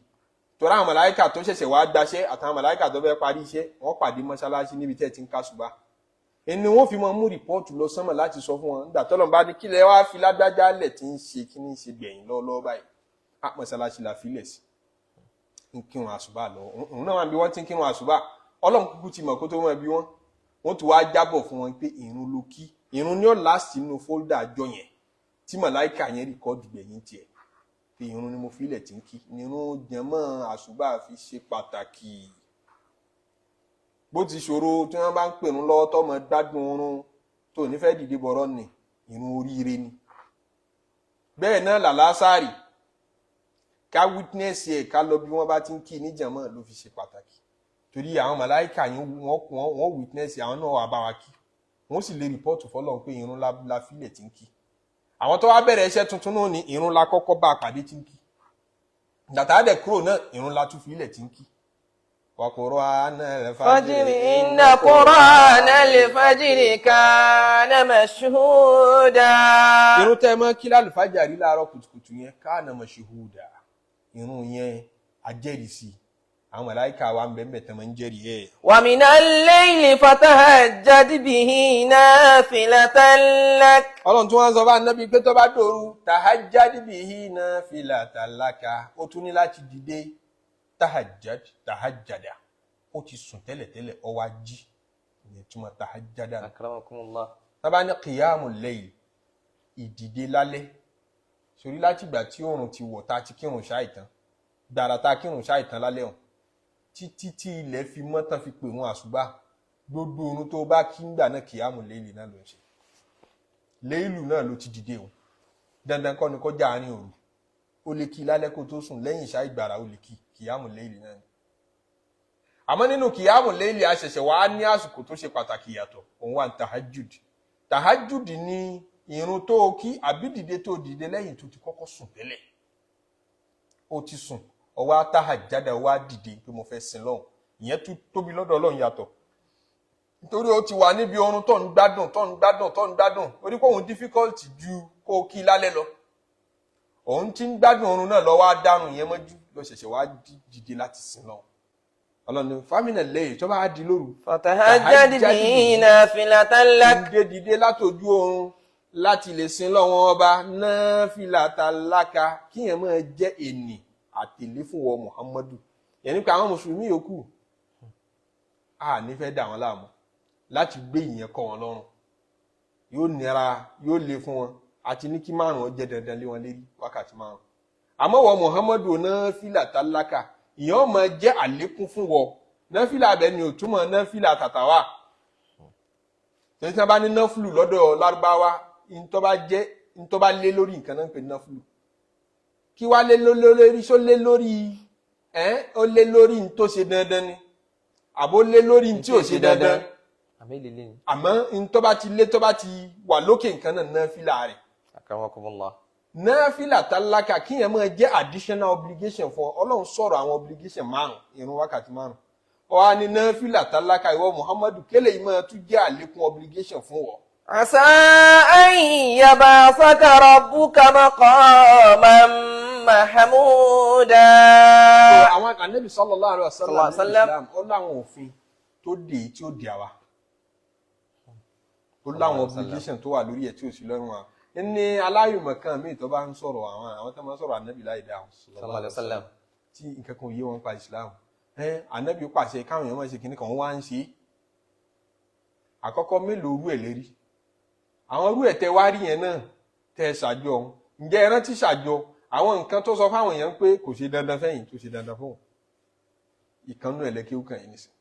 Torí àwọn màláíkà tó ṣẹ̀ṣẹ̀ wá gbaṣẹ́ àtàwọn màláíkà tó fẹ́ parí iṣẹ́, wọ́n pàdé mọ́ṣáláṣí níbi tẹ́ ti ń kásùbà. Ẹni wọ́n fi máa mú report lọ sánmọ̀ láti sọ fún wọn nígbà tọ́lọ́run bá ní kílẹ̀ wá fi lágbájá lẹ̀ tí ń ṣe kí ní ṣe gbẹ̀yìn lọ́wọ́lọ́wọ́ báyìí. Á mọ́ṣáláṣí la filẹ̀ sí ń kírun àṣùbà lọ, òun náà wà bí wọ́n ti ń kírun àṣùbà. Ọlọ́run kúkú ti mọ̀ kó tó mọ̀ bí wọ́n wọ́n ti wá jábọ̀ fún wọn pé ìrun ló kí. Ìrun ní ó last nínú folder àjọ yẹn tí màláìka yẹn record gbẹ̀yìn tiẹ̀ pé ìrun ni mo filẹ̀ tí ń kí. Ìrun jẹ̀mọ́ àṣùbà fi ṣe pàtàkì. Bó ti ṣòro tí wọ́n bá ń pèrún lọ́wọ́ tọ́mọ gbádùn oorun. Tó ní fẹ́ dìde bọ̀rọ̀ ni, ìrun oríire ni. Bẹ́ẹ̀ náà làlásàrì, ká witness ẹ̀, ká lọ bí wọ́n bá ti ń kí níjàmọ́ ló fi ṣe pàtàkì, torí àwọn màláìkà yín wọ́n witness, àwọn náà wà bá wa kí, wọ́n sì lè report fọlọ́run pé irun la filẹ̀ tí ń kí. Àwọn tó wá bẹ̀rẹ̀ iṣẹ́ tuntun náà ní irun la kọ́kọ́ bá a pàdé tí ń kí, gbàtà dẹ̀ kúrò náà, irun la tún filẹ̀ tí ń kí. Wa qur'ana الفجر إن قرآن الفجر كان مشهودا. Irun tẹ́ ẹ mọ́ kí lálùfájàrí láàárọ̀ kùtùkùtù yẹn, kana mashhuda, irun yẹn ajẹ́rìísí, àwọn màláìka wa ń bẹ́ẹ̀ tẹ́ máa ń jẹ́rìí ẹ̀. ومن الليل فتهجد به نافلة لك. Ọlọ́run tí wọ́n sọ fún Anábì pé tó bá dòru, tahajjad bihi nafilatan laka, ó tún ní láti dìde. Tahajjad, tahajjada, ó ti sùn tẹ́lẹ̀tẹ́lẹ̀, ó wá jí, ìyẹn túmọ̀ tahajjada nù. أكرمكم الله. Tábà ní qiyamul layl, ìdìde lálẹ́ sórí láti ìgbà tí oòrùn ti wọ̀, tá a ti kírun ṣáìtàn gbàrà, tá a kírun ṣáìtàn lálẹ́ ọ̀hún títí tí ilẹ̀ fi mọ́ tán, fi pè wọ́n àṣùbà, gbogbo oorun tó bá kí ń gbà náà, qiyamul layl náà ló ń ṣe. Léìlù náà ló ti dìde o. Dandan kọ́ ni kọjá àárín òru, ó lè kí lálẹ́ kó tó sùn, lẹ́yìn ìṣá ìgbàrà ó lè kí. Qiyamul layl náà ni. Àmọ́ nínú qiyamul layl, àṣẹ̀ṣẹ̀ wàá ní àsìkò tó ṣe pàtàkì yàtọ̀, òun wà ní tahajjud. Tahajjud ní irun tó o kí àbí dìde tó o dìde lẹ́yìn tó ti kọ́kọ́ sùn tẹ́lẹ̀. Ó ti sùn, ó wá tahajjada, ó wá dìde pé mo fẹ́ sin lọ́hùn. Ìyẹn tún tóbi lọ́dọ̀ Ọlọ́run yàtọ̀, nítorí ó ti wà níbi oorun tó ń gbádùn, tó ń gbádùn, tó ń gbádùn. Orí kò òun difficult ju kó o kí lálẹ́ lọ. Òun ti ń gbádùn oorun náà lọ́wọ́, á dárùn yẹn mọ́jú lọ, ṣẹ̀ṣẹ̀ wá dìde láti sin lọ́hùn. Ọlọ́run ní fámìnà lẹ́yìn tó bá di lóru. فتهجد به نافلة لك. Dìde, dìde látòjú oorun láti lè sin lọ́wọ́n ọba, nafilatan laka, kíyẹn máa jẹ́ ènì àtẹ̀lé fún wọ Muhammadu. Yẹn nípa àwọn mùsùlùmí yòókù, a ní fẹ́ dà wọ́n láàmú láti gbé ìyẹn kọ́ wọn lọ́rùn, yóò nira, yóò le fún wọn, àti ní kí márùn jẹ́ dandan lé wọn lérí, wákàtí 5. Àmọ́ wọ Muhammadu, nafilatan laka, ìyẹn ó máa jẹ́ àlékún fún wọ. Náfìlà abẹ ni ò túmọ̀ náfìlà tàtàwà tẹ̀sí. Tí wọ́n bá ní náfìlù lọ́dọ̀ Lárúbáwá, ntọ́ bá jẹ́ ntọ́ bá lé lórí nǹkan náà ń pè ní náfìlù. Kí wá lé lórí? Ṣó lé lórí ẹ́? Ó lé lórí ní tó ṣe dandan ni, àbó lé lórí ní tí ò ṣe dandan? Àmì ìlélẹ́ ni. Àmọ́ ntọ́ bá ti lé, tó bá ti wà lókè nǹkan náà, náfìlà rẹ̀. أكرمكم الله. Náfìlà tálákà, kíyẹn máa jẹ́ additional obligation fún ọ. Ọlọ́run sọ̀rọ̀ àwọn obligation 5, ìrun wákàtí 5, ó wá ní náfìlà tálákà, ìwọ Muhammadu, kélé yìí máa tún jẹ́ àlékún obligation fún ọ. عسى أن يبعثك ربك مقاما محمودا. Àwọn Ànábì sallallahu alaihi wasallam Sallallahu alaihi wasallam. ní Islam, ó láwọn òfin tó dé tí ó dé àwa, ó láwọn obligation tó wà lórí ẹ̀ tí ò sí lọ́rùn wa. Ní aláìmọ̀ kan míì tó bá ń sọ̀rọ̀, àwọn tó máa ń sọ̀rọ̀ Ànábì láì dáhùn صلى الله عليه وسلم. tí nǹkan kan ò yé wọn pa Islam ẹ, Ànábì pàṣẹ káwọn èèyàn máa ṣe kinní kan, wọ́n wá ń ṣe é. Àkọ́kọ́, mélòó rú ẹ̀ lérí àwọn rú ẹ̀ tẹ wá rí yẹn náà tẹ ẹ ṣàjọ ọ̀hún? Ǹjẹ́ ẹ rántí ṣàjọ àwọn nǹkan tó sọ fáwọn èèyàn pé kò ṣe dandan fẹ́yìn, tó ṣe dandan fún ìkànnú ẹ̀lẹ́kẹ́wù kan yìí nìsín?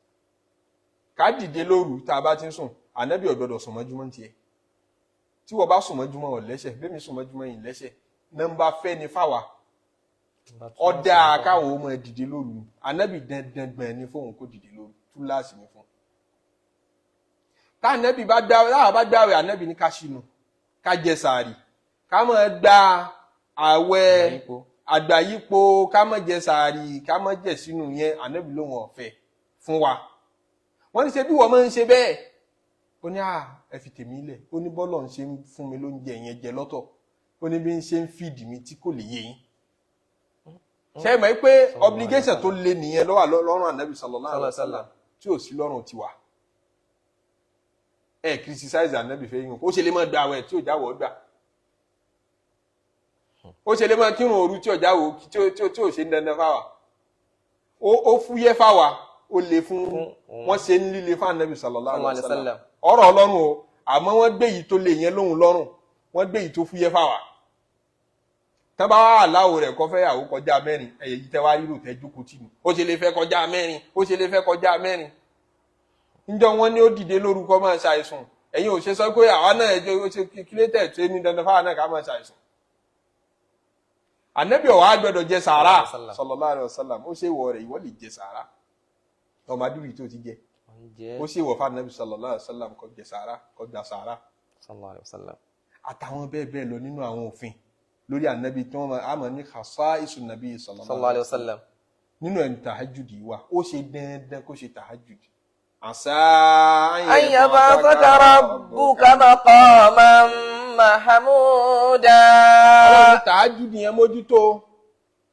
Ká dìde lóru tá a bá ti ń sùn, Ànábì ò gbọdọ̀ sùn mọ́júmọ́ ń tiẹ̀. Tí wọ́n bá sùn mọ́júmọ́, ò lẹ́sẹ̀. Bẹ́ẹ̀ mi sùn mọ́júmọ́ yìí lẹ́sẹ̀. Nọ́mbà fẹ́ ni fáwa ọ̀dà káwọn ó máa dìde lóru. Ànábì, dandan gbọ̀n ni fóun kó dìde lóru, túláàsì ni fún. Tá Ànábì bá gbá, táwa bá gbààwẹ̀, Ànábì ní ká ṣìnù, ká jẹ sàárì, ká máa gba àwẹ̀ àgbáyípo, ká má jẹ sàárì, ká má jẹ sínú yẹn, Ànábì lóhun ọ̀fẹ́ fún wa. Wọ́n ní ṣe bí wọ́n máa ń ṣe bẹ́ẹ̀? Ó ní à, ẹ fi tèmi lẹ̀. Ó ní bọ́lọ̀ ń ṣe ń fún mi lóúnjẹ yẹn jẹ lọ́tọ̀, ó ní bí ń ṣe ń fìdí mi tí kò lè yé yín. Ṣe é mọ̀ pé obligation tó le nìyẹn ló wà lọ́rùn Ànábì sallallahu alaihi wasallam tí ò sí lọ́rùn tiwa? Ẹ criticize Ànábì fẹ́ yín, ó ṣe lè máa gba àwẹ̀ tí ò jáwọ́ gbà, ó ṣe lè máa kírun òru tí ò jáwọ́, tí ò ṣe ń dandan fáwa, ó fúyẹ́ fáwa, ó le fún wọ́n, ṣe ń líle fún Ànábì sallallahu alaihi wasallam. Ọ̀rọ̀ Ọlọ́run o, àmọ́ wọ́n gbé yìí tó le yẹn lóhun lọ́rùn, wọ́n gbé yìí tó fúyẹ́ fáwa. Tán bá wà láwo rẹ̀ kọ́ fẹ́ yàwó kọjá 4, ẹ̀yẹ yìí tẹ́ wá rírò tẹ́ jókòó tì mí, ó ṣe lè fẹ́ kọjá 4, ó ṣe lè fẹ́ kọjá 4. Níjọ́ wọn ní ó dìde lórúkọ máa ṣàìsùn. Ẹ̀yin ò ṣe sọ pé àwa náà ẹjọ́ ó ṣe kílé tẹ̀ tó ní dandan fáwọn náà ká máa ṣàìsàn. Ànábì ọ̀wá gbọ́dọ̀ jẹ sàárà, sallallahu alaihi wasallam. Ó ṣe wọ rẹ̀, ìwọ lè jẹ sàárà, ọmọ adúrú tó ti jẹ. Ó ṣe wọ fún Ànábì sallallahu alaihi wasallam kó jẹ sàárà, kó gba sàárà. Sallallahu alaihi wasallam. Àtàwọn bẹ́ẹ̀ bẹ́ẹ̀ lọ nínú àwọn òfin lórí Ànábì tí wọ́n máa mọ̀ ní khasaisun nabi sallallahu alaihi wasallam. Nínú ẹni tàhájùdì wà, ó ṣe dandan kó ṣe tàhájùdì. Àṣà أن يبعثك ربك مقاما محمودا. Ọlọ́run, tàhájùdì yẹn mójútó,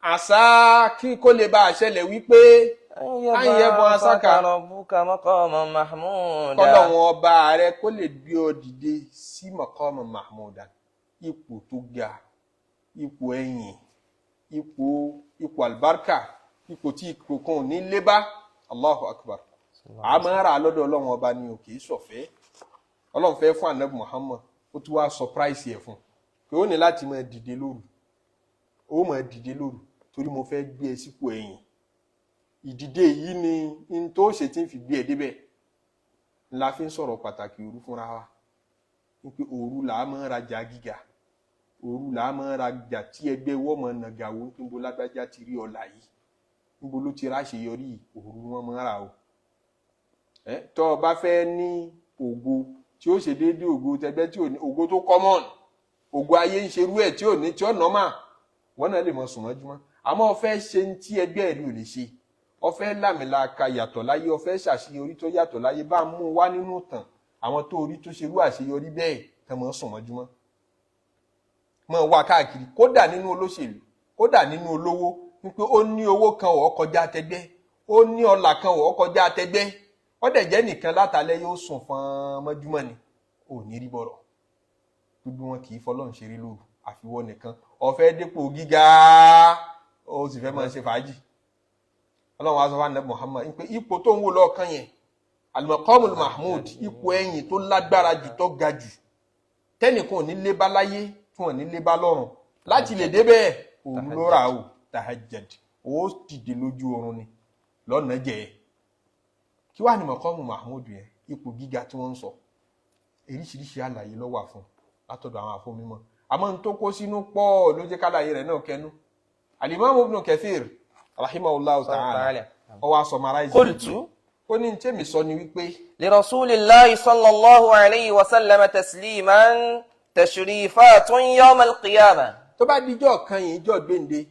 àṣà kí kó lè bá àṣẹlẹ̀ wípé أن يبعثك يبعثك ربك مقاما محمودا. Kọ́lọ́run ọba rẹ kó lè gbé ọ dìde sí maqama mahmuda, ipò tó ga, ipò ẹ̀yìn, ipò àlùbáríkà, ipò tí ipò kan ò ní lé bá. Allahu akbar. Àmọ́ ara lọ́dọ̀ Ọlọ́run ọba ni ò kì í ṣọ̀fẹ́. Ọlọ́run fẹ́ fún Anabi Muhammad, ó tún wá surprise ẹ̀ fún pé ó ní láti máa dìde lóru. Ó máa dìde lóru torí mo fẹ́ gbé ẹ sípò ẹ̀yìn. Ìdìde yìí ni n tó ṣe tí ń fi gbé ẹ débẹ̀. La fi ń sọ̀rọ̀ pàtàkì òru fúnra wa, wípé òru là á máa rajà gíga, òru là á máa rajà tí ẹgbẹ́ wọ́n máa nàgà wò, níbo lágbájá ti rí ọlà yìí, níbo ló ti ráṣeyọrí yìí. Òru wọn máa rà o. Ẹ tọ́ ọ bá fẹ́ ní ògo tí ó ṣe déédéé ògo tẹgbẹ́, tí ò ní ògo tó common, ògo ayé ń ṣerú ẹ̀, tí ò ní tí ó normal, wọn náà lè mọ sùn mọ́júmọ́. Àmọ́ o fẹ́ ṣe ń tí ẹgbẹ́ rí ò lè ṣe, o fẹ́ làmìlaka yàtọ̀ láyé, o fẹ́ ṣàṣeyọrí tó yàtọ̀ láyé, bá mú wá nínú tàn àwọn tó rí tó ṣerú àṣeyọrí bẹ́ẹ̀ tán mọ́ sùn mọ́júmọ́, mọ́ wá káàkiri, kódà nínú olóṣèlú, kódà nínú olówó, wípé ó ní owó kan wọ́ kọjá tẹgbẹ́, ó ní ọlà kan wọ́ kọjá tẹgbẹ́, ó dẹ̀ jẹ́ nìkan látàlẹ́ yóò sùn fọ́n mọ́júmọ́ ni ò ní rí bọ̀rọ̀. Gbogbo wọn kì í fọlọ́run ṣeré lóru, àfiwọ́ nìkan. Ó fẹ́ dépò gíga, ó sì fẹ́ máa ṣe fàájì. Ọlọ́run wa sọ fún Anabi Muhammad pé ipò tó ń wò lọ́ọ̀kan yẹn, al-maqamul mahmud, ipò ẹ̀yìn tó lágbára jù, tó ga jù, tẹ́nìkan ò ní lé bá láyé, tí wọ́n ní lé bá lọ́run, láti lè débẹ̀, òru ló rà o. Tahajjad, ó dìde lójú oorun ni lọ́nà jẹ́. Kí wàá ní maqamu mahmud yẹn, ipò gíga tí wọ́n ń sọ? Oríṣiríṣi àlàyé ló wà fún látọ̀dọ̀ àwọn àfọmímọ̀, àmọ́ n tó kó sínú pọ̀ ló jẹ́ kálàyé rẹ̀ náà kẹnu. Alimami Ibn Kathir rahimahullahu ta'ala, ó wá summarize. قلت Ó ní tèmi sọ ni wípé لرسول الله صلى الله عليه وسلم تسليما تشريفات يوم القيامة. Tó bá dijọ́ kan yìí, jọ́ gbéǹde,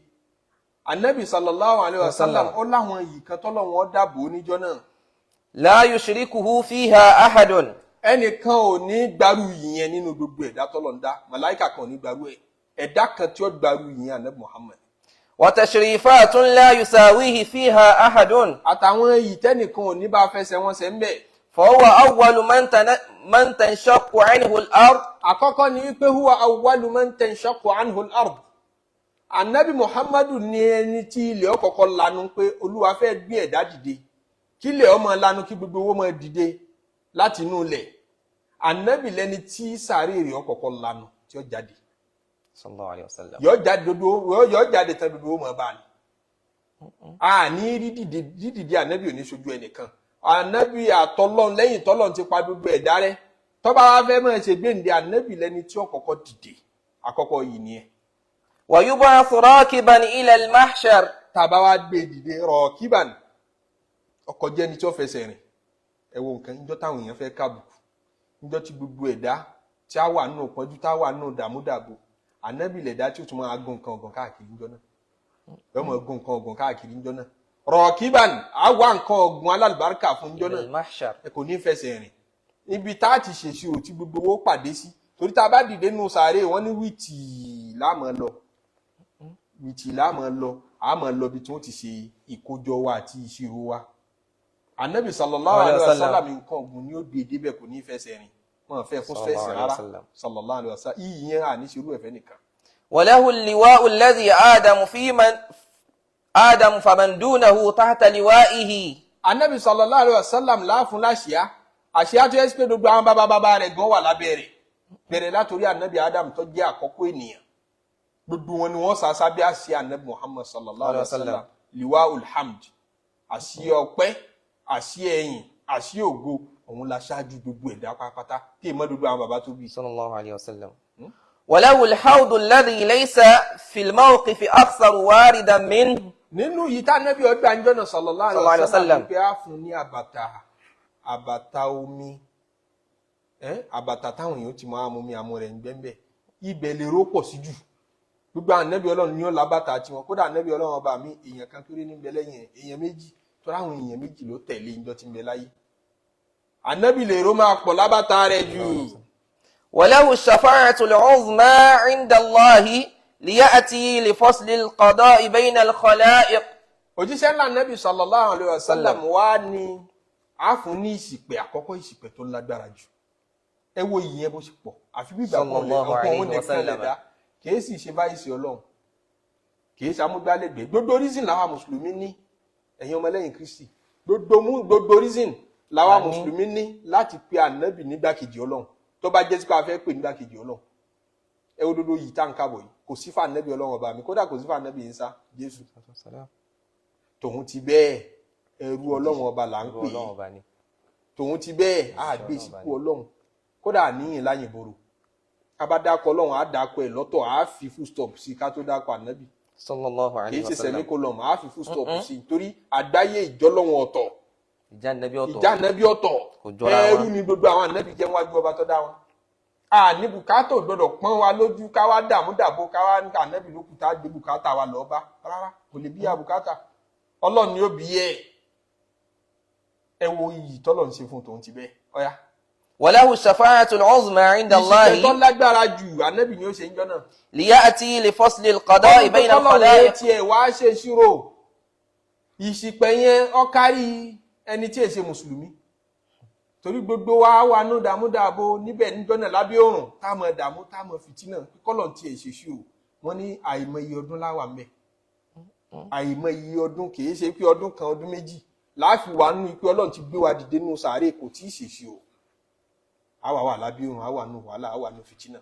Anabi sallallahu alayhi wa sallam, ó láwọn yìí kan tọ́lọ́wọ́n dáàbò níjọ́ náà. لا يشركه فيها أحد. Ẹnìkan ò ní gbarú yìí yẹn nínú gbogbo ẹ̀dá tọ́lọ̀ ń dá. Màláìkà kan ò ní gbarú ẹ̀. Ẹ̀dá kan tí ó gbarú yìí yẹn, Anabi Muhammad. وتشريفات لا يساويه فيها أحد. Àtàwọn èyí tẹ́nìkan ò ní bá fẹsẹ̀ wọn ṣe ń bẹ̀. فهو أول من تنشق عنه الأرض. Àkọ́kọ́ ni wípé huwa awwalu man tanshaqqu anhu al-ard. Anabi Muhammadu ní ẹni tí ilẹ̀ ọ̀kọ̀ọ̀kọ̀ lanu pé Olúwa fẹ́ gbé ẹ̀dá dìde, kí ilẹ̀ ó máa lanu, kí gbogbo owó máa dìde láti inú ilẹ̀. Anabi lẹni tí sàárè rẹ̀ ọ̀kọ̀ọ̀kọ̀ lanu tí ó jáde. صلى الله عليه وسلم. Yọ jáde dodo, yọ jáde tán, dodo ó máa bá a ní. A ní rí dìde, dídìde Anabi ò ní sojú ẹnìkan. Anabi àtọlọ́n, lẹ́yìn tọ́lọ́n ti pa gbogbo ẹ̀dá rẹ̀, tọ́ba wa fẹ́ máa ṣe gbéǹde, Anabi lẹni tí ó kọ́kọ́ dìde. Àkọ́kọ́ yìí nìyẹn. ويبعث راكبا إلى المحشر. Tá a bá wá gbé dìde rakiban, ọkọ̀ jẹ́ ẹni tí ó fẹsẹ̀ rìn. Ẹ wo nǹkan, níjọ́ táwọn èèyàn fẹ́ kábùkù, níjọ́ tí gbogbo ẹ̀dá tí a wà nù pọ́njú, tá a wà nù dààmúdàbò, Ànábì lẹ̀dá tí ó tún máa gun nǹkan ọ̀gàn káàkiri níjọ́ náà. Yóò máa gun nǹkan ọ̀gàn káàkiri níjọ́ náà. Rakiban, á wá nǹkan ọ̀gùn alálùbáríkà fún níjọ́ إلى náà. المحشر. Ẹ kò ní fẹsẹ̀ rìn níbi tá a ti ṣèṣirò tí gbogbo owó pàdé sí, torí tá a bá dìde nù sàárè, wọ́n ní wìtì láàmú lọ, wìtì láàmú lọ, àmọ́ lọ bí tí wọ́n ti ṣe ìkójọ wa àti ìṣirò wa. Anabi sallallahu alayhi wa sallam, nǹkan ọ̀gùn ni ó gbé débẹ̀, kò ní fẹsẹ̀ rìn. Wọn fẹ́ fún stress Sallallahu alayhi wa rárá. sallam. Sallallahu alayhi wa sallam, iyì yẹn à ní ṣerú ẹ̀fẹ́ nìkan. وله اللواء الذي آدم في من آدم فمن دونه تحت لوائه. Anabi sallallahu alayhi wa sallam láàfún láṣìá, àṣìá tó yẹ sí pé gbogbo àwọn bàbá bàbá rẹ̀ gan wà lábẹ́ rẹ̀, bẹ̀rẹ̀ látòrí Anabi Adam tó jẹ́ àkọ́kọ́ ènìyàn. Gbogbo wọn ni wọ́n sá sábẹ́ àsíá Anabi Muhammad sallallahu alayhi wa sallam, liwaul hamd, àsíá ọpẹ́, àsíá ẹ̀yìn. Àṣì ògo òun la ṣáájú gbogbo ẹ̀dá pátápátá tí èèmọ́ gbogbo àwọn bàbá tó bí. صلى الله عليه وسلم. وله الحوض الذي ليس في الموقف أكثر واردا منه. Nínú yìí tá nẹ́bí ọgbà ń jọ́nà sallallahu Sallallahu alaihi alaihi wasallam wasallam. Pé á fún ní àbàtà omi, àbàtà táwọn èèyàn ti máa mú mi àmú rẹ̀ ń gbẹ́ńbẹ́ ibẹ̀ lè ró pọ̀ sí jù. Gbogbo àwọn nẹ́bí Ọlọ́run ní ó lábàtà tiwọn. Kódà nẹ́bí Ọlọ́run ọba mi, èèyàn kan péré níbẹ̀ lẹ́yìn ẹ̀, èèyàn méjì tó ráwọn èèyàn méjì ló tẹ̀lé ìjọ tí ń bẹ láyé. Ànábì lè ró máa pọ̀ lábàtà rẹ̀ jù. وله الشفاعة العظمى عند الله ليأتي لفصل القضاء بين الخلائق. Òjíṣẹ́ ńlá nẹ́bí sallallahu alaihi wasallam wá ní a fún ní ìṣìpẹ̀ àkọ́kọ́, ìṣìpẹ̀ tó lágbára jù. Ẹ wo ìyẹn bó ṣe pọ̀, àfi bí ìgbà kan lè Sallallahu ọkọ̀ òun alaihi nìkan lè wasallam. dá. Kìí sì ṣe báyìí sí Ọlọ́run, kìí ṣe amúgbálẹ́gbẹ̀ẹ́. Gbogbo reason làwa mùsùlùmí ní, ẹ̀yin ọmọlẹ́yìn Kristi, gbogbo reason làwa Àmín. mùsùlùmí ní láti pe ànábì nígbàkejì Ọlọ́run, tó bá jẹ́ sí pé a fẹ́ pè nígbàkejì Ọlọ́run. Ẹ wo dodo yìí tá n kábọ̀ yìí, kò sí fún ànábì Ọlọ́run ọba mi, kódà kò sí fún ànábì Ìsá Jésù. Tòun ti bẹ́ẹ̀, ẹrú Ọlọ́run ọba là ń pè é. Ọlọ́run ọba ni. Tòun ti bẹ́ẹ̀, á gbé sípò Ọlọ́run, kódà níyìn láyìn boro. A bá dákọ Ọlọ́run, á dákọ ẹ̀ lọ́tọ̀, á fi full stop sí ká tó dákọ ànábì. Sallallahu Kì í alayhi ṣe wa sallam. Semicolon, á fi full stop sí, torí àgbáyé ìjọlọ́run ọ̀tọ̀, Ìjà nàbí ọ̀tọ̀. Ìjà ànábì ọ̀tọ̀. Kò jọra wọn. Ẹrú ni gbogbo àwọn ànábì jẹ́ wájú ọba tó dá wọn. A ní bùkátà ò gbọdọ̀ pọ́n wa lójú ká wá dààmú dàbò ká wá ní ànábì ló kù tá a gbé bùkátà wa lọ́ọ́ bá. Rárá, kò lè bíyà bùkátà. Ọlọ́run ni ó bí ẹ. Ẹ wo iyì tọ́lọ̀ ń ṣe fún tòun ti bẹ́ẹ̀. Ọ̀yá. وله الشفاعة العظمى عند Ìṣìpẹ̀ tó الله lágbára jù, ànábì ni ó ṣe ń jọ́ náà. ليأتي لفصل القضاء بين Ọlọ́run yẹn الخلائق. tiẹ̀ wá ṣe ṣírò ìṣìpẹ̀ yẹn, ó kárí ẹni tí è ṣe mùsùlùmí, torí gbogbo wa wà nù dààmú dààbò níbẹ̀ níjọ́ náà lábẹ́ òrùn, táàmù dààmú, táàmù fìtínà. Kọ́lọ̀ tiẹ̀ ṣe ṣírò wọ́n ní àìmọye ọdún láwà mẹ́, àìmọye ọdún. Kì í ṣe pé ọdún kan, ọdún méjì láàfin wà nínú pé Ọlọ́run ti gbé wa dìde nínú sàárè, kò tí ì ṣèṣì o. Àwa wà lábẹ́ òrùn, àwa nù wàhálà, àwa nù fìtínà,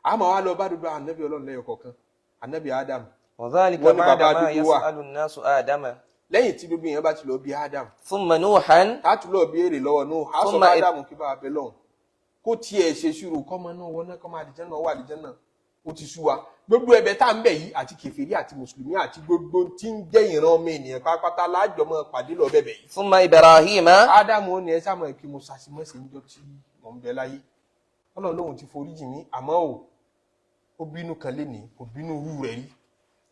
àmọ́ wa lọ bá dúdú ànábì Ọlọ́run lẹ́yọ kọ̀ọ̀kan. Ànábì Adam, وذلك wọ́n ní بعد bàbá ما àdúgbò wa. يسأل الناس آدم. Lẹ́yìn tí gbogbo èèyàn bá ti lọ bí Adam, ثم نوحا. táàtú lọ bí èrè lọ́wọ́ nù á sọ Thumma fún Adam kí bá a bẹ lọ́hùn kó tiẹ̀ ṣe ṣúrù kọ́mọ náà wọná, kọ́mọ àdìjẹ́ náà wà àdìjẹ́ náà. Ó ti sú wa. Gbogbo ẹ̀bẹ̀ tá à ń bẹ̀ yìí, àti kèfèrí àti mùsùlùmí àti gbogbo tí ń jẹ́ ìran ọmọ ènìyàn pátápátá lájọmọ́ pàdé lọ bẹ̀bẹ̀ yìí. ثم إبراهيم. Ádámù ó ní ẹ sáà mọ̀ kí mo ṣàṣìmọ́sẹ̀ níjọ́ tí mò ń bẹ láyé. Ọlọ́run lóhun ti foríjì mí, àmọ́ ò ó bínú kan lénìí, kò bínú rú rẹ̀ rí.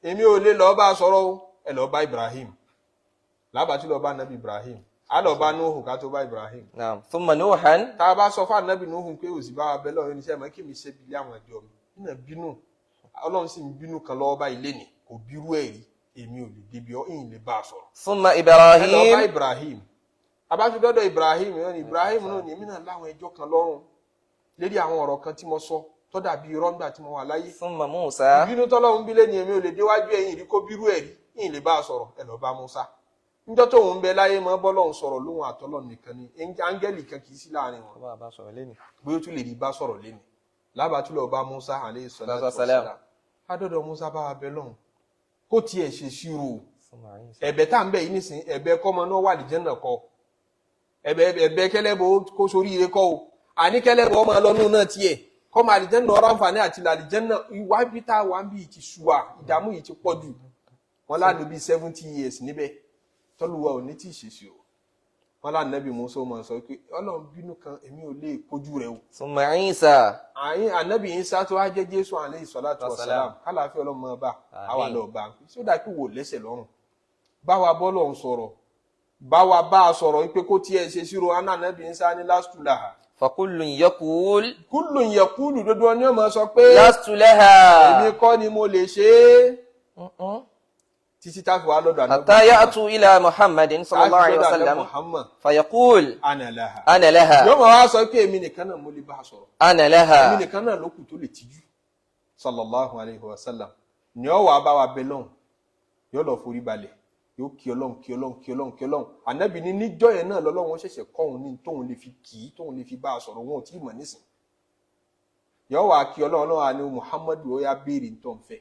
Èmi ò lè lọ́ọ́ bá a sọ̀rọ̀ o, ẹ lọ́ọ́ bá Ibrahim. Lábàtí lọ́ọ́ bá anabi Ibrahim, á lọ́ọ́ bá Nuhu ká tó bá Ibrahim. نعم، ثم نوحا. Tá a bá sọ fún anabi Nuhu pé òsì bá wa bẹ lọ́wọ́ oníṣẹ́ mọ́ kí mi ṣe bí àwọn ẹjọ́ mi nínú bínú. Ọlọ́run sì ń bínú kan lọ́wọ́ báyìí lénìí, kò bírú ẹ̀ rí. Èmi ò lè débi ọ́ ìyìn lè bá a sọ̀rọ̀. ثم Ẹ lọ bá إبراهيم. Ibrahim. Abájúdọ́dọ̀ Ibrahim yẹn ni Ibrahim náà ni èmi náà láwọn ẹjọ́ kan lọ́rùn lérí àwọn ọ̀rọ̀ kan tí mo sọ tó dàbí irọ́ ńgbà tí mo wà láyé. ثم موسى. Ìbínú tọ́lọ́run bílé ni èmi ò lè déwájú ẹ̀yìn rí kó bírú ẹ̀ rí, yìí lè bá a sọ̀rọ̀. Ẹ lọ bá Musa. Níjọ́ tóun ń bẹ láyé mọ́ bọ́lọ́run sọ̀rọ̀ lóhun àtọ́lọ́run nìkan ni, áńgẹ́lì kan kì í sí láàrin wọn. Bóyá ó tún lè rí bá sọ̀rọ̀ léni. Lábàtú lọ bá Musa alayhi salatu Wassalam. wassalam. Adọ́dọ̀ Musa, bá wa bẹ lọ́hùn kó tiẹ̀ ṣe ṣírò ثم عيسى. ẹ̀bẹ̀ tá à ń bẹ̀ yìí nísìnyí. Ẹ̀bẹ̀ kọ́mọ náà wà lìjẹ́ náà kọ́, ẹ̀bẹ̀ kẹlẹ́bọ̀ kó sórí ire kọ́ o. Àní kẹlẹ́bọ̀ ọmọ ọlọ́nù náà tiẹ̀ kọ́mọ àlìjẹ́ náà ọ̀rọ̀ àǹfààní àti làlìjẹ́ náà. Ìwà bí tá a wà ń bí ti ṣùwà, ìdààmú yìí ti pọ̀ jù. Wọn lánàá bíi 70 years níbẹ̀ tọ́lùwà ò ní tí ì ṣèṣì o. Wọn lánàá bí Musa máa sọ pé Ọlọ́run bínú kan, èmi ò lè kojú rẹ o. ثم عيسى. Àyín ànábì Ìsá tó wá jẹ́ Jésù alayhi salatu wassalam, kálàáfíà Ọlọ́run máa bá àwa. Àmín. Lọ bá sódà kí wò lẹ́sẹ̀ lọ́rùn, bá wa bọ́lọ̀ ń sọ̀rọ̀, bá wa bá a sọ̀rọ̀ wípé kó tiẹ̀ ṣe ṣírò. Aná ànábì Ìsá ní lastu laha. فكل يقول Kullun yaqulu, dodo ni ó máa sọ pé لست لها. Èmi kọ́ ni mo lè ṣe é, títí tá a fi wá lọ́dọ̀ ànábì حتى يأتوا إلى محمد صلى الله عليه tá a fi lọ́dọ̀ ànábì وسلم Muhammad. فيقول Ana laha. أنا لها. Yóò máa wá sọ pé èmi nìkan náà mo lè bá a sọ̀rọ̀. أنا Èmi لها. nìkan náà ló kù tó lè tijú. Sallallahu alayhi wa sallam ni ọ wà bá wa bẹ lọ́hùn, yóò lọ forí balẹ̀, yóò kí Ọlọ́hun, kí Ọlọ́hun, kí Ọlọ́hun, kí Ọlọ́hun. Ànábì ní níjọ́ yẹn náà lọ́lọ́hun ṣẹ̀ṣẹ̀ kọ́ òun ní tóun lè fi kì í, tóun lè fi bá a sọ̀rọ̀. Wọn ò tí ì mọ̀ nísìn. Yóò wá kí Ọlọ́hun. Ọlọ́hun á ní, Muhammadu, ó yá, béèrè tó ń fẹ́.